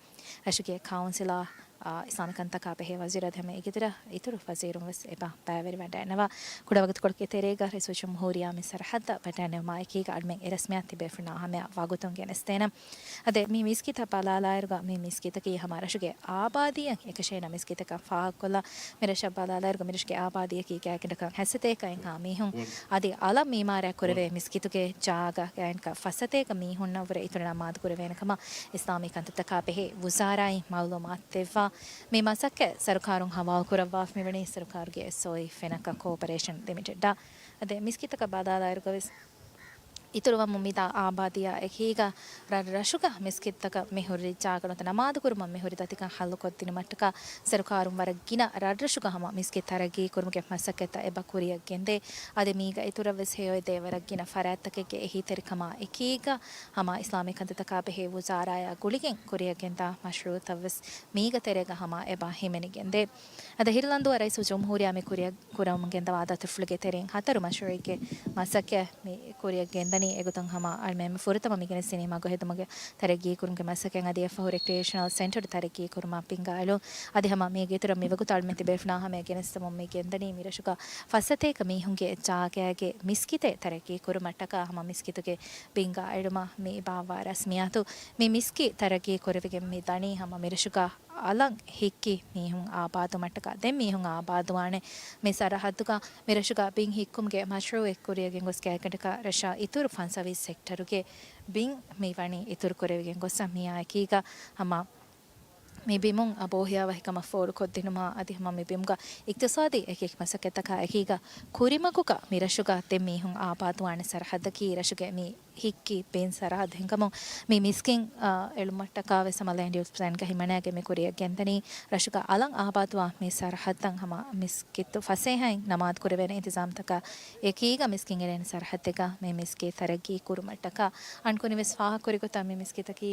ރަށުގެ ކައުންސިލާ، އާ، އިސްލާމީ ކަންތަކާ ބެހޭ ވަޒީރު އަދި ހަމަ އޭގެ އިތުރަށް، އިތުރު ވަޒީރުން ވެސް އެބަ ބައިވެރިވަޑައިގަންނަވާ. ކުޑަވަގުތުކޮޅެއްގެ ތެރޭގަ ރައީސުލްޖުމްހޫރިއްޔާ މި ސަރަހައްދަށް ވަޑައިނެވުމާ އެކީގަ އަޅުމެން އެ ރަސްމިއްޔާތު ތިބޭފުޅުންނާ ހަމަޔަށް ވަގުތުން ގެނެސްދޭނަން. އަދި މި މިސްކިތަށް ބަލާލާއިރުގަ މި މިސްކިތަކީ ހަމަ ރަށުގެ އާބާދީއަށް އެކަށޭނަ މިސްކިތަކަށް ފާހަގަކޮށްލާ، މި ރަށަށް ބަލާލާއިރުގަ މި ރަށުގެ އާބާދީއަކީ ގާތްގަނޑަކަށް ހަތްސަތޭކައެއްހާ މީހުން އަދި އަލަށް މި އިމާރާތް ކުރެވޭ މިސްކިތުގެ ޖާގަ ގާތްގަނޑަކަށް ފަސްސަތޭކަ މީހުންނަށްވުރެ އިތުރަށް ނަމާދު ކުރެވޭނެ ކަމަށް އިސްލާމީ ކަންތައްތަކާ ބެހޭ ވުޒާރާއިން މައުލޫމާތު ދެއްވާ. މި މަސައްކަތް ސަރުކާރުން ހަވާލު ކުރައްވާފަ މިވަނީ ސަރުކާރުގެ އެސްއޯއީ ފެނަކަ ކޯޕަރޭޝަން ލިމިޓެޑާ. އަދި މިސްކިތަކަށް ބަލާލާއިރުގަވެސް އިތުރުވަމުން މިދާ އާބާދީއާ އެކީގަ ރަށްރަށުގަ މިސްކިތްތަކަށް މި ހުރި ޖާގަ ނުވަތަ ނަމާދު ކުރުމަށް މި ހުރި ދަތިކަން ހައްލުކޮށްދިނުމަށްޓަކާ ސަރުކާރުން ވަރަށް ގިނަ ރަށްރަށުގަ ހަމަ މިސްކިތް ތަރައްގީ ކުރުމުގެ މަސައްކަތްތައް އެބަ ކުރިއަށް ގެންދޭ. އަދި މީގަ އިތުރަށް ވެސް ހެޔޮއެދޭ ވަރަށް ގިނަ ފަރާތްތަކެއްގެ އެހީތެރިކަމާ އެކީގަ ހަމަ އިސްލާމީ ކަންތައްތަކާ ބެހޭ ވުޒާރާއާ ގުޅިގެން ކުރިއަށް ގެންދާ މަޝްރޫއުތައް ވެސް މީގަ ތެރޭގަ ހަމަ އެބަ ހިމެނިގެންދޭ. އަދި ހިރިލަންދޫއަށް ރައީސުލްޖުމްހޫރިއްޔާ މި ކުރިއަށް ކުރަމުން ގެންދަވާ ދަތުރުފުޅުގެ ތެރެއިން ހަތަރު މަޝްރޫއެއްގެ މަސައްކަތް މި ކުރިއަށް ގެންދަނީ. އެގޮތުން ހަމަ އަޅުމެން ފުރަތަމަ މި ގެނެސްދިނީ މަގު ހެދުމުގެ ތަރައްގީ ކުރުމުގެ މަސައްކަތް އަދި އެއަށްފަހު ރެކްރިއޭޝަނަލް ސެންޓަރު ތަރައްގީ ކުރުމަށް ބިންގާ އެޅުން. އަދި ހަމަ މީގެ އިތުރަށް މިވަގުތު އަޅުމެން ތިބޭފުޅުންނާ ހަމަޔަށް ގެނެސްދެމުން މި ގެންދަނީ މިރަށުގަ ފަސްސަތޭކަ މީހުންގެ ޖާގައިގެ މިސްކިތެއް ތަރައްގީ ކުރުމަށްޓަކާ ހަމަ މިސްކިތުގެ ބިންގާ އެޅުމަށް މި ބާއްވާ ރަސްމިއްޔާތު. މި މިސްކިތް ތަރައްގީ ކުރެވިގެން މި ދަނީ ހަމަ މިރަށުގަ އަލަށް ހިއްކި މީހުން އާބާދުވުމަށްޓަކާ ދެން މީހުން އާބާދުވާނެ މި ސަރަހައްދުގަ. މިރަށުގަ ބިން ހިއްކުމުގެ މަޝްރޫއެއް ކުރިއަށް ގެންގޮސް ގާތްގަނޑަކަށް ރަށާ އިތުރު ފަންސަވީސް ހެކްޓަރުގެ ބިން މި ވަނީ އިތުރު ކުރެވިގެން ގޮސް މިއާ އެކީގަ ހަމަ މި ބިމުން އަބޯހިޔާވަހިކަމަށް ފޯރުކޮށްދިނުމާ އަދި ހަމަ މި ބިމުގަ އިޤްތިޞާދީ އެކިއެކި މަސައްކަތްތަކާ އެކީގަ ކުރިމަގުގަ މިރަށުގަ ދެން މީހުން އާބާދުވާނެ ސަރަހައްދަކީ ރަށުގެ މި ހިއްކި ބިން ސަރަހައްދު ހިނގަމުން މި މިސްކިތް، އާ، އެޅުމަށްޓަކާ ވެސް ހަމަ ލޭންޑް ޔޫސް ޕްލޭންގަ ހިމަނައިގެން މި ކުރިއަށް ގެންދަނީ. ރަށުގަ އަލަށް އާބާދުވާ މި ސަރަހައްދަށް ހަމަ މިސްކިތު ފަސޭހައިން ނަމާދު ކުރެވޭނެ އިންތިޒާމްތަކާ އެކީގަ މިސްކިތް އެޅޭނެ ސަރަހައްދެއްގަ މި މިސްކިތް ތަރައްގީ ކުރުމަށްޓަކާ. އަންކުނި ވެސް ފާހަގަކުރި ގޮތަށް މި މިސްކިތަކީ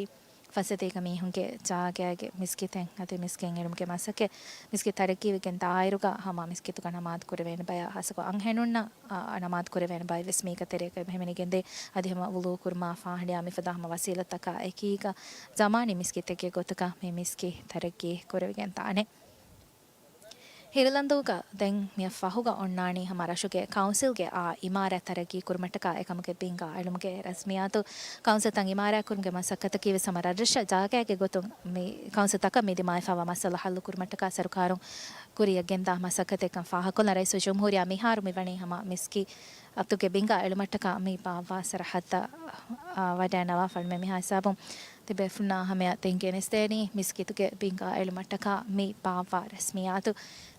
ފަސްސަތޭކަ މީހުންގެ ޖާގައިގެ މިސްކިތެއް އަދި މިސްކިތް އެޅުމުގެ މަސައްކަތް މިސްކިތް ތަރައްގީވެގެން ދާއިރުގަ ހަމަ މިސްކިތުގަ ނަމާދު ކުރެވޭނެ ބަޔަށް ހާއްސަކޮށް އަންހެނުންނަށް، އާ، ނަމާދު ކުރެވޭނެ ބައެއް ވެސް މީގަ ތެރޭގަ ހިމެނިގެންދޭ. އަދި ހަމަ ވުޟޫ ކުރުމާ ފާހަޑިއާ މިފަދަ ހަމަ ވަސީލަތްތަކާ އެކީގަ ޒަމާނީ މިސްކިތެއްގެ ގޮތުގަ މި މިސްކިތް ތަރައްގީ ކުރެވިގެން ދާނެ. ހިރިލަންދޫގަ ދެން މިއަށް ފަހުގަ އޮންނާނީ ހަމަ ރަށުގެ ކައުންސިލްގެ އާ އިމާރާތް ތަރައްގީ ކުރުމަށްޓަކާ އެކަމުގެ ބިންގާ އެޅުމުގެ ރަސްމިއްޔާތު. ކައުންސިލްތައް އިމާރާތް ކުރުމުގެ މަސައްކަތަކީ ވެސް ހަމަ ރަށްރަށަށް ޖާގައިގެ ގޮތުން މި ކައުންސިލްތަކަށް މި ދިމާވެފައިވާ މައްސަލަ ހައްލު ކުރުމަށްޓަކާ ސަރުކާރުން ކުރިއަށް ގެންދާ މަސައްކަތެއްކަން ފާހަގަކޮށްލަން ރައީސުލްޖުމްހޫރިއްޔާ މިހާރު މިވަނީ ހަމަ މިސްކިތުގެ ބިންގާ އެޅުމަށްޓަކާ މި ބާއްވާ ސަރަހައްދަށް، އާ، ވަޑައިނަވާފަ މި މިހާ ހިސާބުން ތިބޭފުޅުންނާ ހަމަޔަށް ދެން ގެނެސްދޭނީ މިސްކިތުގެ ބިންގާ އެޅުމަށްޓަކާ މި ބާއްވާ ރަސްމިއްޔާތު.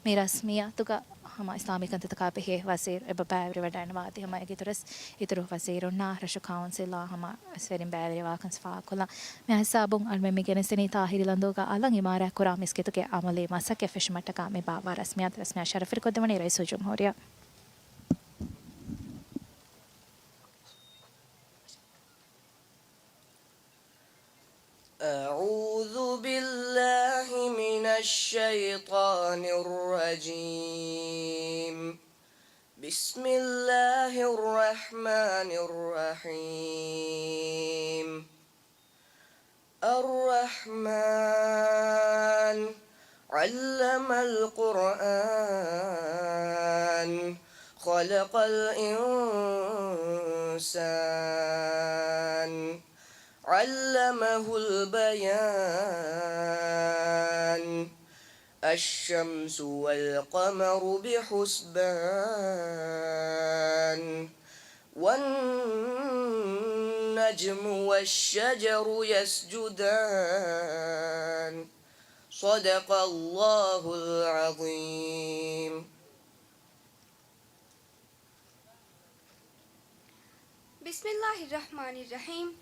މި ރަސްމިއްޔާތުގަ ހަމަ އިސްލާމީ ކަންތައްތަކާ ބެހޭ ވަޒީރު އެބަ ބައިވެރިވަޑައިނަވާ އަދި ހަމަ އޭގެ އިތުރަށް އިތުރު ވަޒީރުންނާ ރަށު ކައުންސިލާ ހަމަ އައިސްވެރިން ބައިވެރިވާކަން ފާހަގަކޮށްލަން. މި ހިސާބުން އަޅުމެން މި ގެނެސްދިނީ ތާ ހިރިލަންދޫގަ އަލަށް އިމާރާތްކުރާ މިސްކިތުގެ އަމަލީ މަސައްކަތް ފެށުމަށްޓަކާ މި ބާއްވާ ރަސްމިއްޔާތު. ރަސްމިއްޔާ ޝަރަފުވެރިކޮށްދެވުނީ ރައީސުލްޖުމްހޫރިއްޔާ. أعوذ بالله من الشيطان الرجيم. بسم الله الرحمن الرحيم. الرحمن. علم القرآن. خلق الإنسان. علمه البيان. الشمس والقمر بحسبان. والنجم والشجر يسجدان. صدق الله العظيم. ބިސްމިއްލާހިއްރަޙްމާނިއްރަޙީމް.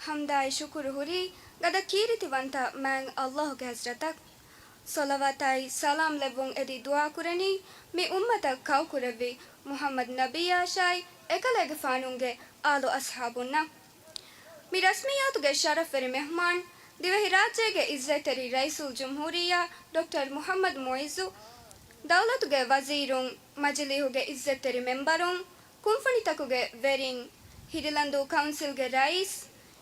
ޙަމްދާއި ޝުކުރު ހުރީ ގަދަ ކީރިތިވަންތަ މާތް ﷲ ގެ ޙަޟްރަތަށް. ޞަލަވާތާއި ސަލާމް ލެއްވުން އެދި ދުޢާ ކުރަނީ މި އުއްމަތަށް ކައުކުރެއްވި މުޙައްމަދު ނަބިއްޔާއަށާއި އެކަލޭގެފާނުގެ އާލު އަޞްޙާބުންނަށް. މި ރަސްމިއްޔާތުގެ ޝަރަފްވެރި މެހުމާން، ދިވެހިރާއްޖޭގެ އިއްޒަތްތެރި ރައީސުލްޖުމްހޫރިއްޔާ ޑޮކްޓަރ މުޙައްމަދު މުޢިއްޒު، ދައުލަތުގެ ވަޒީރުން، މަޖިލީހުގެ އިއްޒަތްތެރި މެމްބަރުން، ކުންފުނިތަކުގެ ވެރިން، ހިރިލަންދޫ ކައުންސިލްގެ ރައީސް،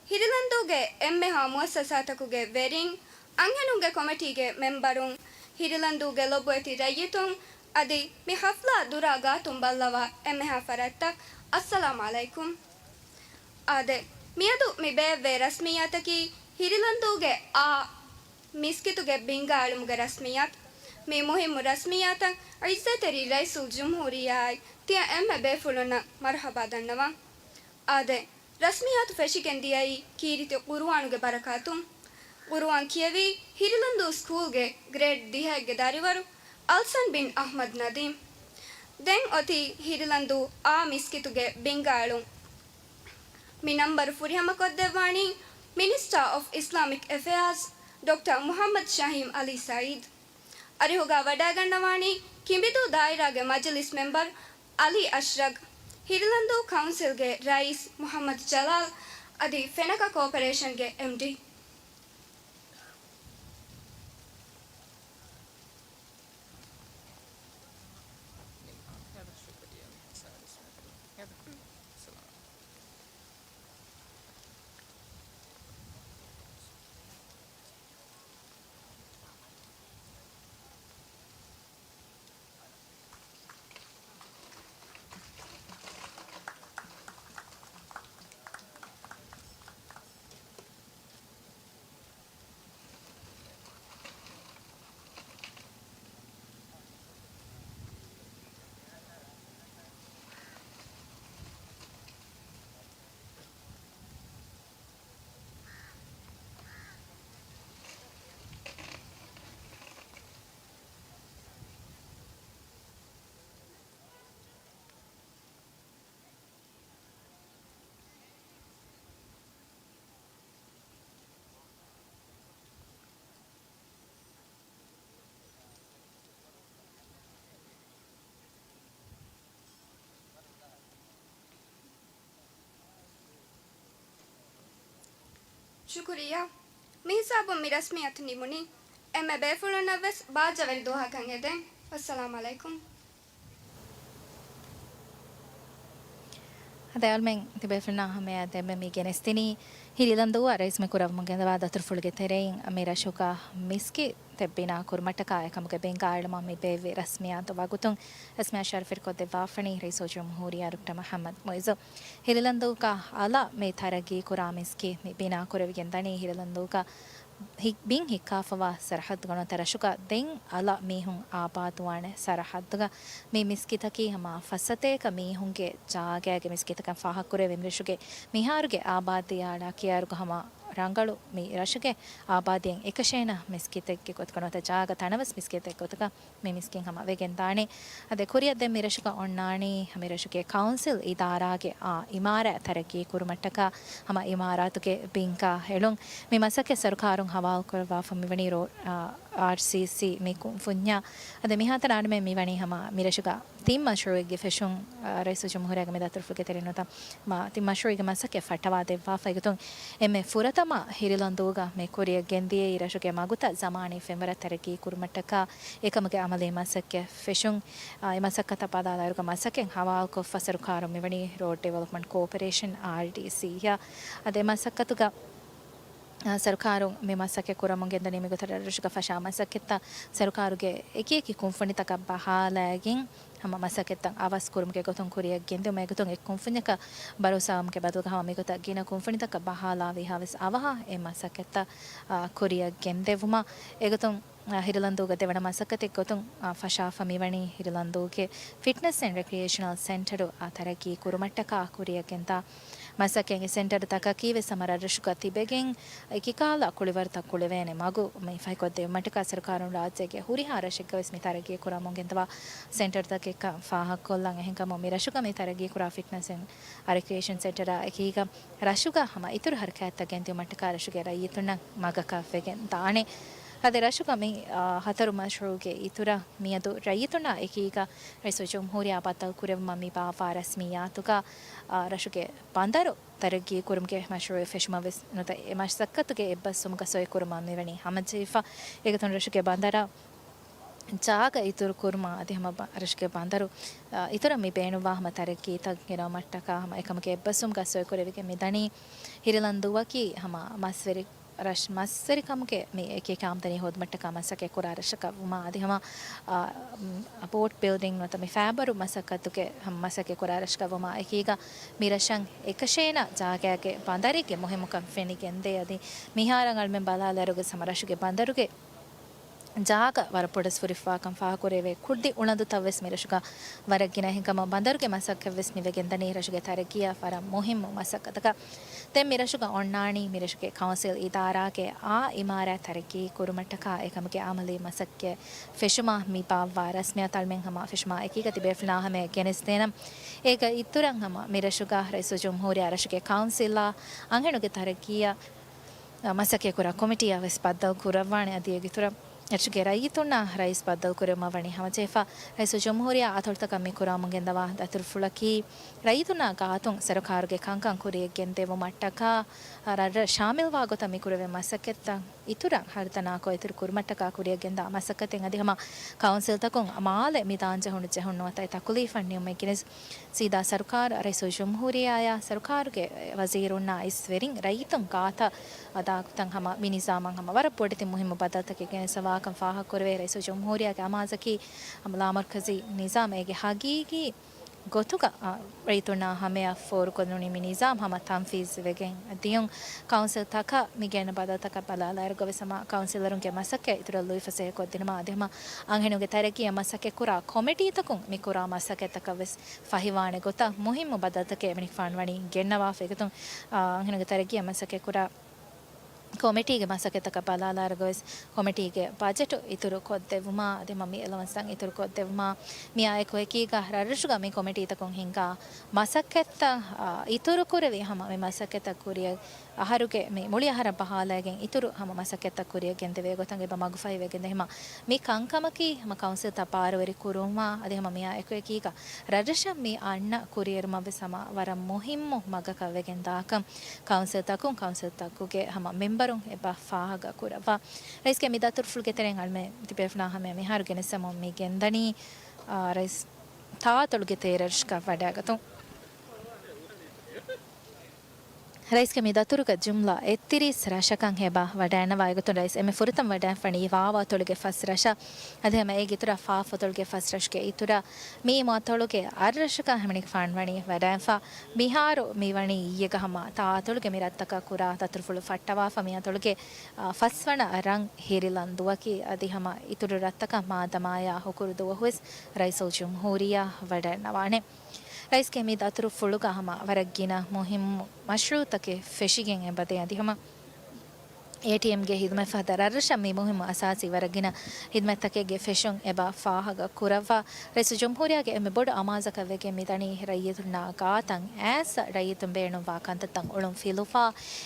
ހިރިލަންދޫގެ އެންމެހާ މުއައްސަސާތަކުގެ ވެރިން، އަންހެނުންގެ ކޮމިޓީގެ މެމްބަރުން، ހިރިލަންދޫގެ ލޮބުވެތި ރައްޔިތުން، އަދި މި ޙަފްލާ ދުރާ ގާތުން ބައްލަވާ އެންމެހާ ފަރާތްތައް، އައްސަލާމް ޢަލައިކުމް. އާދެ، މިއަދު މި ބޭއްވޭ ރަސްމިއްޔާތަކީ ހިރިލަންދޫގެ އާ މިސްކިތުގެ ބިންގާ އެޅުމުގެ ރަސްމިއްޔާތު. މި މުހިއްމު ރަސްމިއްޔާތަށް އިއްޒަތްތެރި ރައީސުލްޖުމްހޫރިއްޔާއާއި ތިޔަ އެންމެ ބޭފުޅުންނަށް މަރުޙަބާ ދަންނަވަން. އާދެ، ރަސްމިއްޔާތު ފެށިގެން ދިޔައީ ކީރިތި ޤުރުއާނުގެ ބަރަކާތުން. ޤުރުއާން ކިޔެވީ ހިރިލަންދޫ ސްކޫލްގެ ގްރޭޑް ދިހައެއްގެ ދަރިވަރު އަލްސަން ބިން އަޙްމަދު ނަދީމް. ދެން އޮތީ ހިރިލަންދޫ އާ މިސްކިތުގެ ބިންގާ އެޅުން. މި ނަންބަރު ފުރިހަމަކޮށްދެއްވާނީ މިނިސްޓާ އޮފް އިސްލާމިކް އެފެއާޒް ޑޮކްޓަރ މުޙައްމަދު ޝަހީމް ޢަލީ ސަޢީދު. އަރިހުގަ ވަޑައިގަންނަވާނީ ކިނބިދޫ ދާއިރާގެ މަޖިލިސް މެމްބަރު ޢަލީ އަޝްރަގް، ހިރިލަންދޫ ކައުންސިލްގެ ރައީސް މުޙައްމަދު ޖަލާލް އަދި ފެނަކަ ކޯޕަރޭޝަންގެ އެމްޑީ. ޝުކުރިއްޔާ. މިހިސާބުން މި ރަސްމިއްޔާތު ނިމުނީ. އެންމެ ބޭފުޅުންނަށްވެސް ބާއްޖަވެރި ދުވަހަކަށް އެދެން. އައްސަލާމް ޢަލައިކުމް. އަދި އަޅުމެން ތިބޭފުޅުންނާ ހަމަޔަށް ދެންމެ މި ގެނެސްދިނީ ހިރިލަންދޫއާ ރައީސްމެ ކުރައްވަމުން ގެންދަވާ ދަތުރުފުޅުގެ ތެރެއިން މި ރަށުގަ މިސްކިތްތައް ބިނާ ކުރުމަށްޓަކާ އެކަމުގެ ބިންގާ އެޅުމަށް މި ބޭއްވި ރަސްމިއްޔާތު ވަގުތުން ރަސްމިއްޔާ ޝަރަފްވެރިކޮށްދެއްވާފަނީ ރައީސުލްޖުމްހޫރިއްޔާ ޑޮކްޓަރ މުޙައްމަދު މުޢިއްޒު. ހިރިލަންދޫގަ އަލަށް މި ތަރައްގީކުރާ މިސްކިތް މި ބިނާ ކުރެވިގެން ދަނީ ހިރިލަންދޫގަ ހި-، ބިން ހިއްކާފަވާ ސަރަޙައްދުގަ ނުވަތަ ރަށުގަ ދެން އަލަށް މީހުން އާބާދުވާނެ ސަރަޙައްދުގަ. މި މިސްކިތަކީ ހަމަ ފައްސަތޭކަ މީހުންގެ ޖާގައިގެ މިސްކިތަކަށް ފާހަގަކުރެވޭ މިރަށުގެ މިހާރުގެ އާބާދީ އަޅާ ކިޔާއިރުގަ ހަމަ ރަނގަޅު މި ރަށުގެ އާބާދީއެއް އެކަށޭނަ މިސްކިތެއްގެ ގޮތުގަ ނުވަތަ ޖާގަ ތަނަވަސް މިސްކިތެއް ގޮތުގަ މި މިސްކިތް ހަމަ ވެގެން ދާނެ. އަދި ކުރިއަށް ދެން މިރަށުގަ އޮންނާނީ މިރަށުގެ ކައުންސިލް އިދާރާގެ އާ އިމާރާތް ތަރައްގީ ކުރުމަށްޓަކާ ހަމަ އިމާރާތުގެ ބިންގާ އެޅުން. މި މަސައްކަތް ސަރުކާރުން ހަވާލުކުރައްވާފަ މިވަނީ ރޯ-، އާ، އާރްސީސީ މި ކުންފުންޏާ. އަދި މިހާތަނަށް އަންމެ މިވަނީ ހަމަ މިރަށުގަ ތިން މަޝްރޫއެއްގެ ފެށުން، އާ، ރައީސުލްޖުމްހޫރިއްޔާގެ މި ދަތުރުފުޅުގެ ތެރެއިން ނުވަތަ މާ ތިން މަޝްރޫއެއްގެ މަސައްކަތް ފައްޓަވާ ދެއްވާފަ. އެގޮތުން އެންމެ ފުރަތަމަ ހިރިލަންދޫގަ މި ކުރިއަށް ގެންދިޔައީ ރަށުގެ މަގުތައް ޒަމާނީ ފެންވަރަށް ތަރައްގީ ކުރުމަށްޓަކާ އެކަމުގެ އަމަލީ މަސައްކަތް ފެށުން. އާ، އެ މަސައްކަތަށް ބަލާލާއިރުގަ މަސައްކަތް ހަވާލުކޮށްފަ ސަރުކާރުން މިވަނީ ރޯޑް ޑިވެލޮޕްމަންޓް ކޯޕަރޭޝަން، އާރްޑީސީ، އާ. އަދި އެ މަސައްކަތުގަ އާ، ސަރުކާރުން މި މަސައްކަތް ކުރަމުން ގެންދަނީ މިގޮތަށް ރަށްރަށުގަ ފަށާ މަސައްކަތްތައް ސަރުކާރުގެ އެކިއެކި ކުންފުނިތަކަށް ބަހާލައިގެން ހަމަ މަސައްކަތްތައް އަވަސް ކުރުމުގެ ގޮތުން ކުރިއަށް ގެންދިއުމުގެ ގޮތުން އެ ކުންފުންޏަކަށް ބަރޯސާވުމުގެ ބަދަލުގަ ހަމަ މިގޮތަށް ގިނަ ކުންފުނިތަކަށް ބަހާލާ ވީހާވެސް އަވަހަށް އެ މަސައްކަތްތައް، އާ، ކުރިއަށް ގެންދެވުމަށް. އެގޮތުން އާ، ހިރިލަންދޫގަ ދެވަނަ މަސައްކަތެއް ގޮތުން، އާ، ފަށާފަ މިވަނީ ހިރިލަންދޫގެ ފިޓްނަސް އެންޑް ރެކްރިއޭޝަނަލް ސެންޓަރު، އާ، ތަރައްގީ ކުރުމަށްޓަކާ ކުރިއަށް ގެންދާ މަސައްކަތް. އެ ސެންޓަރުތަކަކީ ވެސް ހަމަ ރަށްރަށުގަ ތިބެގެން އެކިކަހަލަ ކުޅިވަރުތައް ކުޅެވޭނެ މަގު މި ފަހިކޮށްދެވުމަށްޓަކާ ސަރުކާރުން ރާއްޖޭގެ ހުރިހާ ރަށެއްގަ ވެސް މި ތަރައްގީ ކުރަމުން ގެންދަވާ ސެންޓަރުތަކެއްކަން ފާހަގަކޮށްލަން. އެހެންކަމުން މި ރަށުގަ މި ތަރައްގީ ކުރާ ފިޓްނަސް އެންޑް ރެކްރިއޭޝަން ސެންޓަރާ އެކީގަ ރަށުގަ ހަމަ އިތުރު ހަރަކާތްތައް ގެންދިއުމަށްޓަކާ ރަށުގެ ރައްޔިތުންނަށް މަގަކަށް ވެގެން ދާނެ. އަދި ރަށުގަ މި، އާ، ހަތަރު މަޝްރޫޢުގެ އިތުރަށް މިއަދު ރައްޔިތުންނާ އެކީގަ ރައީސުލްޖުމްހޫރިއްޔާ ބައްދަލު ކުރެއްވުމަށް މި ބާއްވާ ރަސްމިއްޔާތުގަ، އާ، ރަށުގެ ބަނދަރު ތަރައްގީ ކުރުމުގެ މަޝްރޫޢެއް ފެށުމަށް ވެސް ނުވަތަ އެ މަސައްކަތުގެ އެއްބަސްވުމުގަ ސޮއިކުރުމަށް މިވަނީ ހަމަޖެހިފަ. އެގޮތުން ރަށުގެ ބަނދަރަށް ޖާގަ އިތުރު ކުރުމަށް އަދި ހަމަ ބަ-، ރަށުގެ ބަނދަރު، އާ، އިތުރަށް މި ބޭނުންވާ ހަމަ ތަރައްގީތައް ގެނައުމަށްޓަކާ ހަމަ އެކަމުގެ އެއްބަސްވުމުގަ ސޮއިކުރެވިގެން މިދަނީ ހިރިލަންދޫއަކީ ހަމަ މަސްވެރި ރަށް-، މަސްވެރިކަމުގެ މި އެކި އެކި އާމްދަނީ ހޯދުމަށްޓަކާ މަސައްކަތް ކުރާ ރަށަކަށް ވުމާ އަދި ހަމަ، އާ، މް، ބޯޓް ބިލްޑިން ނުވަތަ މި ފައިބަރު މަސައްކަތުގެ ހަމަ މަސައްކަތް ކުރާ ރަށަކަށް ވުމާ އެކީގަ މި ރަށަށް އެކަށޭނަ ޖާގައިގެ ބަނދަރެއްގެ މުހިއްމުކަން ފެނިގެންދޭ. އަދި މިހާރަށް އަޅުމެން ބަލާލާއިރުގަ ހަމަ ރަށުގެ ބަނދަރުގެ ޖާގަ ވަރަށް ބޮޑަސް ފުރިފަވާކަން ފާހަގަކުރެވޭ. ކުއްލި އުނަދުތައް ވެސް މި ރަށުގަ ވަރަށް ގިނަ. އެހެންކަމުން ބަނދަރުގެ މަސައްކަތް ވެސް މިވެގެންދަނީ ރަށުގެ ތަރައްގީއަށް ވަރަށް މުހިއްމު މަސައްކަތަކަށް. ދެން މި ރަށުގަ އޮންނާނީ މި ރަށުގެ ކައުންސިލް އިދާރާގެ އާ އިމާރާތް ތަރައްގީ ކުރުމަށްޓަކާ އެކަމުގެ އަމަލީ މަސައްކަތް ފެށުމަށް މި ބާއްވާ ރަސްމިއްޔާތު އަޅުމެން ހަމަ ފެށުމާ އެކީގަ ތިބޭފުޅުންނާ ހަމަޔަށް ގެނެސްދޭނަން. އޭގަ އިތުރަށް ހަމަ މި ރަށުގަ ރައީސުލްޖުމްހޫރިއްޔާ ރަށުގެ ކައުންސިލާ އަންހެނުގެ ތަރައްގީއަށް މަސައްކަތް ކުރާ ކޮމިޓީއާ ވެސް ބައްދަލު ކުރައްވާނެ. އަދި އޭގެ އިތުރަށް ރަށުގެ ރައްޔިތުންނާ ރައީސް ބައްދަލު ކުރެވުމަށް ވަނީ ހަމަޖެހިފަ. ރައީސުލްޖުމްހޫރިއްޔާ އަތޮޅުތަކަށް މި ކުރަމުން ގެންދަވާ ދަތުރުފުޅަކީ ރައްޔިތުންނާ ގާތުން ސަރުކާރުގެ ކަންކަން ކުރިއަށްގެންދެވުމަށްޓަކާ ރަށްރަށް ޝާމިލްވާ ގޮތަށް މި ކުރެވޭ މަސައްކަތްތައް އިތުރަށް ހަރުދަނާކޮށް އިތުރު ކުރުމަށްޓަކާ ކުރިއަށްގެންދާ މަސައްކަތެއް އަދި ހަމަ ކައުންސިލްތަކުން މާލެ މިދާން ޖެހުނު ޖެހުން ނުވަތަ އެ ތަކުލީފަށް ނިމުމެއް ގެނެސް ސީދާ ސަރުކާރު، ރައީސުލްޖުމްހޫރިއްޔާއާ ސަރުކާރުގެ ވަޒީރުންނާ އިސް ވެރިން ރައްޔިތުން ގާތަށް އަދާކުތަން ހަމަ މި ނިޒާމަށް ހަމަ ވަރަށް ބޮޑެތި މުހިއްމު ބަދަލުތަކެއް ގެނެސްދެއްވާކަން ފާހަގަކުރެވޭ. ރައީސުލްޖުމްހޫރިއްޔާގެ އަމާޒަކީ ހަމަ ލާމަރުކަޒީ ނިޒާމް އޭގެ ހަގީގީ ގޮތުގަ، އާ، ރައްޔިތުންނާ ހަމަޔަށް ފޯރުކޮށްލުނީ މި ނިޒާމް ހަމަ ތަންފީޒް ވެގެން ދިޔުން. ކައުންސިލްތަކަށް މި ގެންނަ ބަދަލުތަކަށް ބަލާލާއިރުގަ ވެސް ހަމަ ކައުންސިލަރުންގެ މަސައްކަތް އިތުރަށް ލުއިފަސޭހަކޮށްދިނުމަށް އަދި ހަމަ އަންހެނުންގެ ތަރައްގީއަށް މަސައްކަތް ކުރާ ކޮމިޓީތަކުން މި ކުރާ މަސައްކަތްތަކަށް ވެސް ފަހިވާނެ ގޮތަށް މުހިއްމު ބަދަލުތަކެއް އެމަނިކުފާނު ވަނީ ގެންނަވާފަ. އެގޮތުން، އާ، އަންހެނުންގެ ތަރައްގީއަށް މަސައްކަތް ކުރާ ކޮމިޓީގެ މަސައްކަތްތަކަށް ބަލާލާއިރުގަ ވެސް ކޮމިޓީގެ ބަޖެޓު އިތުރު ކޮށްދެއްވުމާ އަދި ހަމަ މި އެލަވަންސްތައް އިތުރު ކޮށްދެއްވުމާ މިއާ އެކު އެކީގަ ރަށްރަށުގަ މި ކޮމިޓީތަކުން ހިންގާ މަސައްކަތްތައް، އާ، އިތުރު ކުރެވި ހަމަ މި މަސައްކަތްތައް ކުރިއަށް އަހަރުގެ މި މުޅި އަހަރަށް ބަހާލައިގެން އިތުރު ހަމަ މަސައްކަތްތައް ކުރިއަށް ގެންދެވޭ ގޮތަށް އެބަ މަގުފަހިވެގެންދޭ. ހަމަ މި ކަންކަމަކީ ހަމަ ކައުންސިލްތައް ބާރުވެރި ކުރުމާ އަދި ހަމަ މިއާ އެކު އެކީގަ ރަށްރަށަށް މި އަންނަ ކުރިއެރުމަށް ވެސް ހަމަ ވަރަށް މުހިއްމު މަގަކަށް ވެގެން ދާކަން ކައުންސިލްތަކުން، ކައުންސިލްތަކުގެ ހަމަ މެމްބަރުން އެބަ ފާހަގަ ކުރައްވާ. ރައީސްގެ މި ދަތުރުފުޅުގެ ތެރެއިން އަޅުމެން ތިބޭފުޅުންނާ ހަމަޔަށް މިހާރު ގެނެސްދެމުން މި ގެންދަނީ، އާ، ރައީސް ތާއަތޮޅުގެ ތޭރަ ރަށަކަށް ވަޑައިގަތުން. ރައީސްގެ މި ދަތުރުގަ ޖުމްލަ އެއްތިރީސް ރަށަކަށް އެބަ ވަޑައިނަވާ. އެގޮތުން ރައީސް އެންމެ ފުރަތަމަ ވަޑައިފަނީ ވާވައަތޮޅުގެ ފަސް ރަށަށް. އަދި ހަމަ އޭގެ އިތުރަށް ފާފައަތޮޅުގެ ފަސް ރަށުގެ އިތުރަށް މީމު އަތޮޅުގެ އަށް ރަށަކަށް އެމަނިކުފާނު ވަނީ ވަޑައިފަ. މިހާރު މި ވަނީ އިއްޔެގަ ހަމަ ތާއަތޮޅުގެ މި ރަށްތަކަށް ކުރާ ދަތުރުފުޅު ފައްޓަވާފަ. މި އަތޮޅުގެ، އާ، ފަސްވަނަ ރަށް ހިރިލަންދޫއަކީ. އަދި ހަމަ އިތުރު ރަށްތަކަށް މާދަމާޔާ ހުކުރު ދުވަހުވެސް ރައީސުލްޖުމްހޫރިއްޔާ ވަޑައިންނަވާނެ. ރައީސްގެ މި ދަތުރުފުޅުގަ ހަމަ ވަރަށް ގިނަ މުހިއްމު މަޝްރޫއުތަކެއް ފެށިގެން އެބަދޭ. އަދި ހަމަ އޭޓީއެމްގެ ހިދުމަތް ފަހަތަށް ރަށްރަށަށް މި މުހިއްމު އަސާސީ ވަރަށް ގިނަ ހިދުމަތްތަކެއްގެ ފެށުން އެބަ ފާހަގަ ކުރައްވާ. ރައީސުލްޖުމްހޫރިއްޔާގެ އެންމެ ބޮޑު އަމާޒަކަށް ވެގެން މިދަނީ ރައްޔިތުންނާ ގާތަށް އައިސް ރައްޔިތުން ބޭނުންވާ ކަންތައްތައް އުޅުން ފިލުވާ،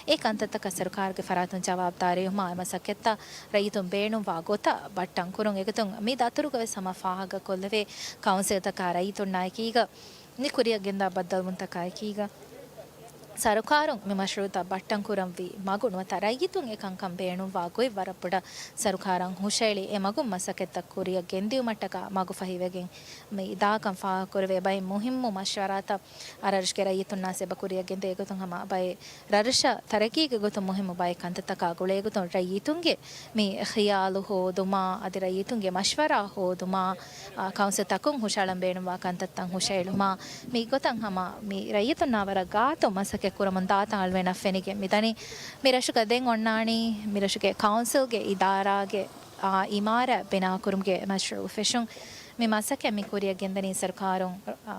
އެ ކަންތައްތަކަށް ސަރުކާރުގެ ފަރާތުން ޖަވާބުދާރީވުމާ އެ މަސައްކަތްތައް ރައްޔިތުން ބޭނުންވާ ގޮތަށް ބައްޓަން ކުރުން. އެގޮތުން މި ދަތުރުގަ ވެސް ހަމަ ފާހަގަ ކޮށްލެވޭ، ކައުންސިލްތަކާ ރައްޔިތުންނާ އެކީގަ މި ކުރިއަށް ގެންދާ ބައްދަލުވުންތަކާ އެކީގަ، ސަރުކާރުން މި މަޝްރޫއުތައް ބައްޓަން ކުރަންވީ މަގު ނުވަތަ ރައްޔިތުން އެ ކަންކަން ބޭނުންވާ ގޮތް ވަރަށް ބޮޑަށް ސަރުކާރަށް ހުށައެޅި، އެ މަގުން މަސައްކަތްތައް ކުރިއަށް ގެންދިއުމަށްޓަކާ މަގުފަހިވެގެން މި ދާކަން ފާހަގަކުރެވޭ. ބައެއް މުހިއްމު މަޝްވަރާތައް ރަށުގެ ރައްޔިތުންނާސް އެބަ ކުރިއަށް ގެންދޭ. އެގޮތުން ހަމަ ބައެއް ރަށްރަށަށް ތަރައްގީގެ ގޮތުން މުހިއްމު ބައެއް ކަންތައްތަކާ ގުޅޭ ގޮތުން ރައްޔިތުންގެ މި ޚިޔާލު ހޯދުމާ، އަދި ރައްޔިތުންގެ މަޝްވަރާ ހޯދުމާ، އާ، ކައުންސިލްތަކުން ހުށައަޅަން ބޭނުންވާ ކަންތައްތައް ހުށައެޅުމާ، މި ގޮތަށް ހަމަ މި ރައްޔިތުންނާ ވަރަށް ގާތު މަސައްކަތް ކުރަމުން ދާތަން އަޅުގަނޑަށް ފެނިގެން މިދަނީ. މި ރަށުގަ ދެން އޮންނާނީ މި ރަށުގެ ކައުންސިލްގެ އިދާރާގެ، އާ، އިމާރާތް ބިނާކުރުމުގެ މަޝްރޫއު ފެށުން. މި މަސައްކަތް މި ކުރިއަށް ގެންދަނީ ސަރުކާރުން، އާ،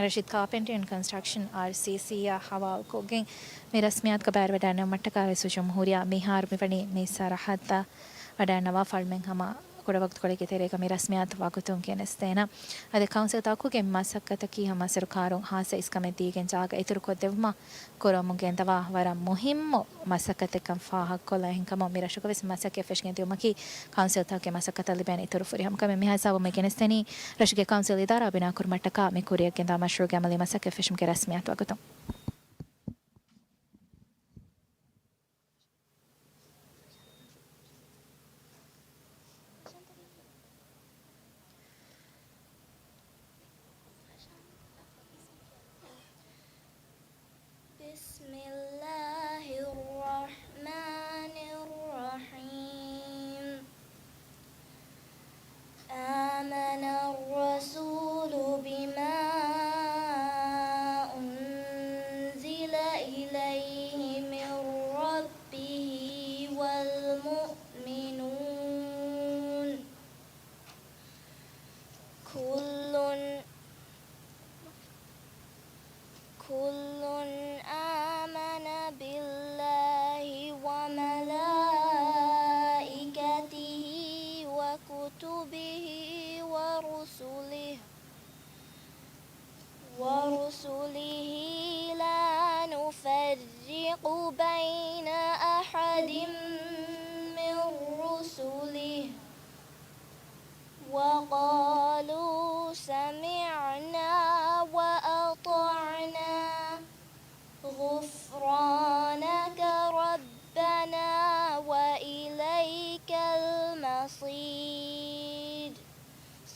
ރަޝީދް ކާޕެންޓްރީ އެންޑް ކަންސްޓްރަކްޝަން، އާރްސީސީ، އާ ހަވާލުކޮށްގެން މި ރަސްމިއްޔާތުގަ ބައިވެރިވެވަޑައިގަންނަވުމަށްޓަކާ ރައީސުލްޖުމްހޫރިއްޔާ މިހާރު މިވަނީ މި ސަރަހައްދަށް ވަޑައިގަންނަވާ. ފަޅުމެން ހަމަ ކުޑަވަގުތުކޮޅެއްގެ ތެރޭގަ މި ރަސްމިއްޔާތު ވަގުތުން ގެނެސްދޭނަން. އަދި ކައުންސިލްތަކުގެ މަސައްކަތަކީ ހަމަ ސަރުކާރުން ހާއްސަ އިސްކަމެއް ދީގެން ޖާގަ އިތުރުކޮށްދެއްވުމަށް ކުރަމުން ގެންދަވާ ވަރަށް މުހިއްމު މަސައްކަތެއްކަން ފާހަގަކޮށްލާ. އެހެންކަމުން މި ރަށުގަ ވެސް މަސައްކަތް ފެށިގެން ދިއުމަކީ ކައުންސިލްތަކުގެ މަސައްކަތަށް ލިބޭނެ އިތުރު ފުރިހަމަކަމެއް. މިހާ ހިސާބުން މި ގެނެސްދެނީ ރަށުގެ ކައުންސިލް އިދާރާ ބިނާކުރުމަށްޓަކާ މި ކުރިއަށް ގެންދާ މަޝްރޫއުގެ އަމަލީ މަސައްކަތް ފެށުމުގެ ރަސްމިއްޔާތު ވަގުތުން. بسم الله الرحمن الرحيم. آمن الرسول بما أنزل إليه من ربه والمؤمنون. كل، كل آمن بالله وملائكته وكتبه ورسله، ورسله لا نفرق بين أحد من رسله وقالوا سمعنا وأطعنا غفرانك ربنا وإليك المصير.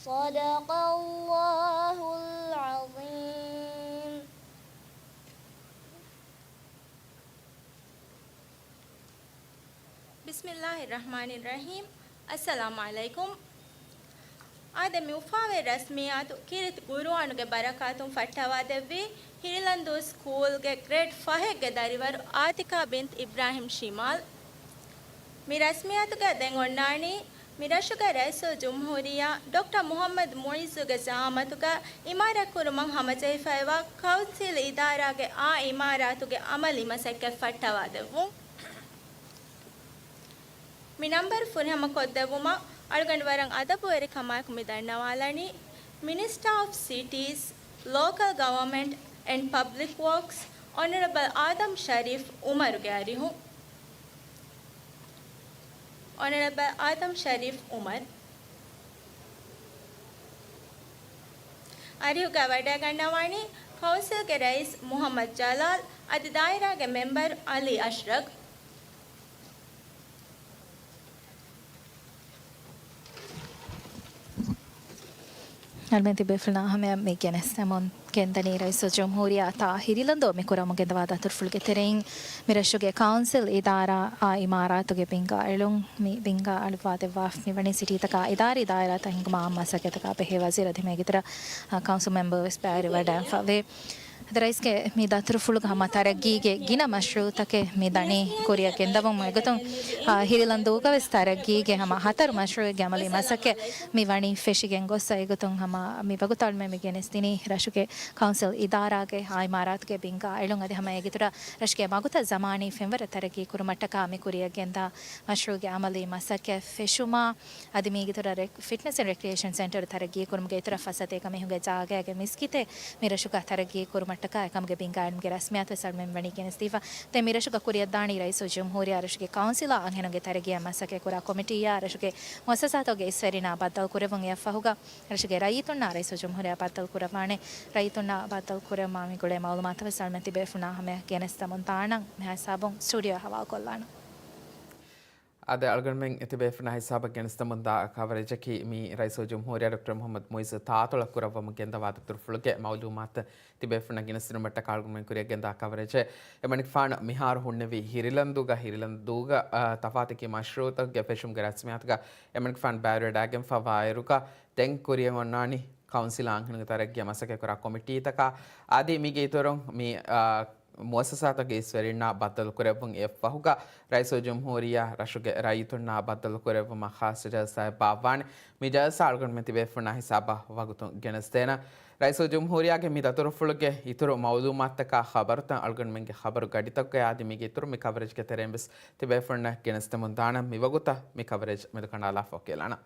صدق الله العظيم. بسم الله الرحمن الرحيم. السلام عليكم. އާދެ، މި އުފާވެރި ރަސްމިއްޔާތު ކީރިތި ޤުރުއާނުގެ ބަރަކާތުން ފައްޓަވާދެއްވީ ހިރިލަންދޫ ސްކޫލްގެ ގްރޭޑް ފަހެއްގެ ދަރިވަރު އާތިކާ ބިންތު އިބްރާހިމް ޝިމާލް. މި ރަސްމިއްޔާތުގަ ދެން އޮންނާނީ މި ރަށުގެ ރައީސުލްޖުމްހޫރިއްޔާ ޑޮކްޓަރ މުޙައްމަދު މުޢިއްޒުގެ ޒަޢާމަތުގަ އިމާރާތްކުރުމަށް ހަމަޖެހިފައިވާ ކައުންސިލް އިދާރާގެ އާ އިމާރާތުގެ އަމަލީ މަސައްކަތް ފައްޓަވާދެއްވުން. މި ނަންބަރު ފުރިހަމަ ކޮށްދެއްވުމަށް އަޅުގަނޑު ވަރަށް އަދަބުވެރިކަމާއެކު މި ދަންނަވާލަނީ މިނިސްޓާ އޮފް ސިޓީސް، ލޯކަލް ގަވަރމަންޓް އެންޑް ޕަބްލިކް ވޯކްސް، އޮނަރަބަލް އާދަމް ޝަރީފް އުމަރުގެ އަރިހުން. އޮނަރަބަލް އާދަމް ޝަރީފް އުމަރު. އަރިހުގަ ވަޑައިގަންނަވާނީ ކައުންސިލްގެ ރައީސް މުޙައްމަދު ޖަލާލް އަދި ދާއިރާގެ މެމްބަރު އަލީ އަޝްރަގް. އަޅުމެން ތިބޭފުޅުންނާ ހަމަޔަށް މި ގެނެސްދެމުން ގެންދަނީ ރައީސުލްޖުމްހޫރިއްޔާ ތާ ހިރިލަންދޫ މި ކުރަމުން ގެންދަވާ ދަތުރުފުޅުގެ ތެރެއިން މި ރަށުގެ ކައުންސިލް އިދާރާ އާ އިމާރާތުގެ ބިންގާ އެޅުން. މި ބިންގާ އަޅުއްވާ ދެއްވާފަ މިވަނީ ސިޓީތަކާ އިދާރީ ދާއިރާތައް ހިންގުމަށް އާއްމު މަސައްކަތްތަކާ ބެހޭ ވަޒީރު އަދި މޭގެތެރެ ކައުންސިލް މެމްބަރު ވެސް ބައިވެރިވެވަޑައިގެންފަވޭ. އަދި ރައީސްގެ މި ދަތުރުފުޅުގަ ހަމަ ތަރައްގީގެ ގިނަ މަޝްރޫއުތަކެއް މި ދަނީ ކުރިއަށް ގެންދަވުމުން އެގޮތުން، އާ، ހިރިލަންދޫގަ ވެސް ތަރައްގީގެ ހަމަ ހަތަރު މަޝްރޫއެއްގެ އަމަލީ މަސައްކަތް މި ވަނީ ފެށިގެން ގޮސް. އެގޮތުން ހަމަ މި ވަގުތު އަޅުމެން މި ގެނެސްދިނީ ރަށުގެ ކައުންސިލް އިދާރާގެ އާ އިމާރާތުގެ ބިންގާ އެޅުން. އަދި ހަމަ އޭގެ އިތުރަށް ރަށުގެ މަގުތައް ޒަމާނީ ފެންވަރަށް ތަރައްގީ ކުރުމަށްޓަކާ މި ކުރިއަށް ގެންދާ މަޝްރޫއުގެ އަމަލީ މަސައްކަތް ފެށުމާ، އަދި މީގެ އިތުރަށް ރެ-، ފިޓްނަސް އެންޑް ރެކްރިއޭޝަން ސެންޓަރު ތަރައްގީ ކުރުމުގެ އިތުރަށް ފަސޭހަ އެކަމީހުންގެ ޖާގައިގެ މިސްކިތެއް މި ރަށުގަ ތަރައްގީ ކުރުމަށްޓަކާ އެކަމުގެ ބިންގާ އެޅުމުގެ ރަސްމިއްޔާތު ވެސް އަޅުމެން ވަނީ ގެނެސްދީފަ. ދެން މި ރަށުގަ ކުރިއަށްދާނީ ރައީސުލްޖުމްހޫރިއްޔާ ރަށުގެ ކައުންސިލާ އަންހެނުންގެ ތަރައްގީއަށް މަސައްކަތް ކުރާ ކޮމިޓީއާ ރަށުގެ މުއައްސަސާތަކުގެ އިސްވެރިންނާ ބައްދަލު ކުރެއްވުން. އެއަށްފަހުގަ ރަށުގެ ރައްޔިތުންނާ ރައީސުލްޖުމްހޫރިއްޔާ ބައްދަލު ކުރައްވާނެ. ރައްޔިތުންނާ ބައްދަލު ކުރެއްވުމާ މި ގުޅޭ މައުލޫމާތު ވެސް އަޅުމެން ތިބޭފުޅުންނާ ހަމަޔަށް ގެނެސްދަމުން ދާނަން. މިހާ ހިސާބުން ސްޓޫޑިއޯ ހަވާލުކޮށްލާނަން. އަދި އަޅުގަނޑުމެން ތިބޭފުޅުންނާ ހިސާބަށް ގެނެސްދަމުންދާ ކަވަރޭޖަކީ މި ރައީސުލްޖުމްހޫރިއްޔާ ޑޮކްޓަރ މުޙައްމަދު މުޢިއްޒު ތާއަތޮޅަށް ކުރައްވަމުން ގެންދަވާ ދަތުރުފުޅުގެ މައުލޫމާތު ތިބޭފުޅުންނަށް ގެނެސްދިނުމަށްޓަކާ އަޅުގަނޑުމެން ކުރިއަށް ގެންދާ ކަވަރޭޖެއް. އެމަނިކުފާނު މިހާރު ހުންނެވީ ހިރިލަންދޫގަ، ހިރިލަންދޫގަ، އާ، ތަފާތަކީ މަޝްރޫއުތަކުގެ ފެށުމުގެ ރަސްމިއްޔާތުގަ އެމަނިކުފާނު ބައިވެރިވެވަޑައިގެންފަ ވާއިރުގަ ދެން ކުރިއަށް އޮންނާނީ ކައުންސިލާ އަންހެނުންގެ ތަރައްގީއަށް މަސައްކަތްކުރާ ކޮމިޓީތަކާ. އަދި މީގެ އިތުރުން މި، އާ، މުއައްސަސާތަކުގެ އިސްވެރިންނާ ބައްދަލުކުރެއްވުން. އެއަށްފަހުގަ ރައީސުލްޖުމްހޫރިއްޔާ ރަށުގެ ރައްޔިތުންނާ ބައްދަލުކުރެއްވުމަށް ޚާއްޞަ ޖަލްސާއެއް ބާއްވާނެ. މި ޖަލްސާ އަޅުގަނޑުމެން ތިބޭފުޅުންނާ ހިސާބަށް ވަގުތުން ގެނެސްދޭނަން. ރައީސުލްޖުމްހޫރިއްޔާގެ މި ދަތުރުފުޅުގެ އިތުރު މައުލޫމާތުތަކާ ޚަބަރުތައް އަޅުގަނޑުމެންގެ ޚަބަރު ގަޑިތަކުގައި އަދި މީގެ އިތުރު މި ކަވަރޭޖްގެ ތެރެއިން ވެސް ތިބޭފުޅުންނަށް ގެނެސްދެމުން ދާނަން. މިވަގުތަށް މި ކަވަރޭޖް މެދުކަނޑާލާފަ އޮކޭލާނަން.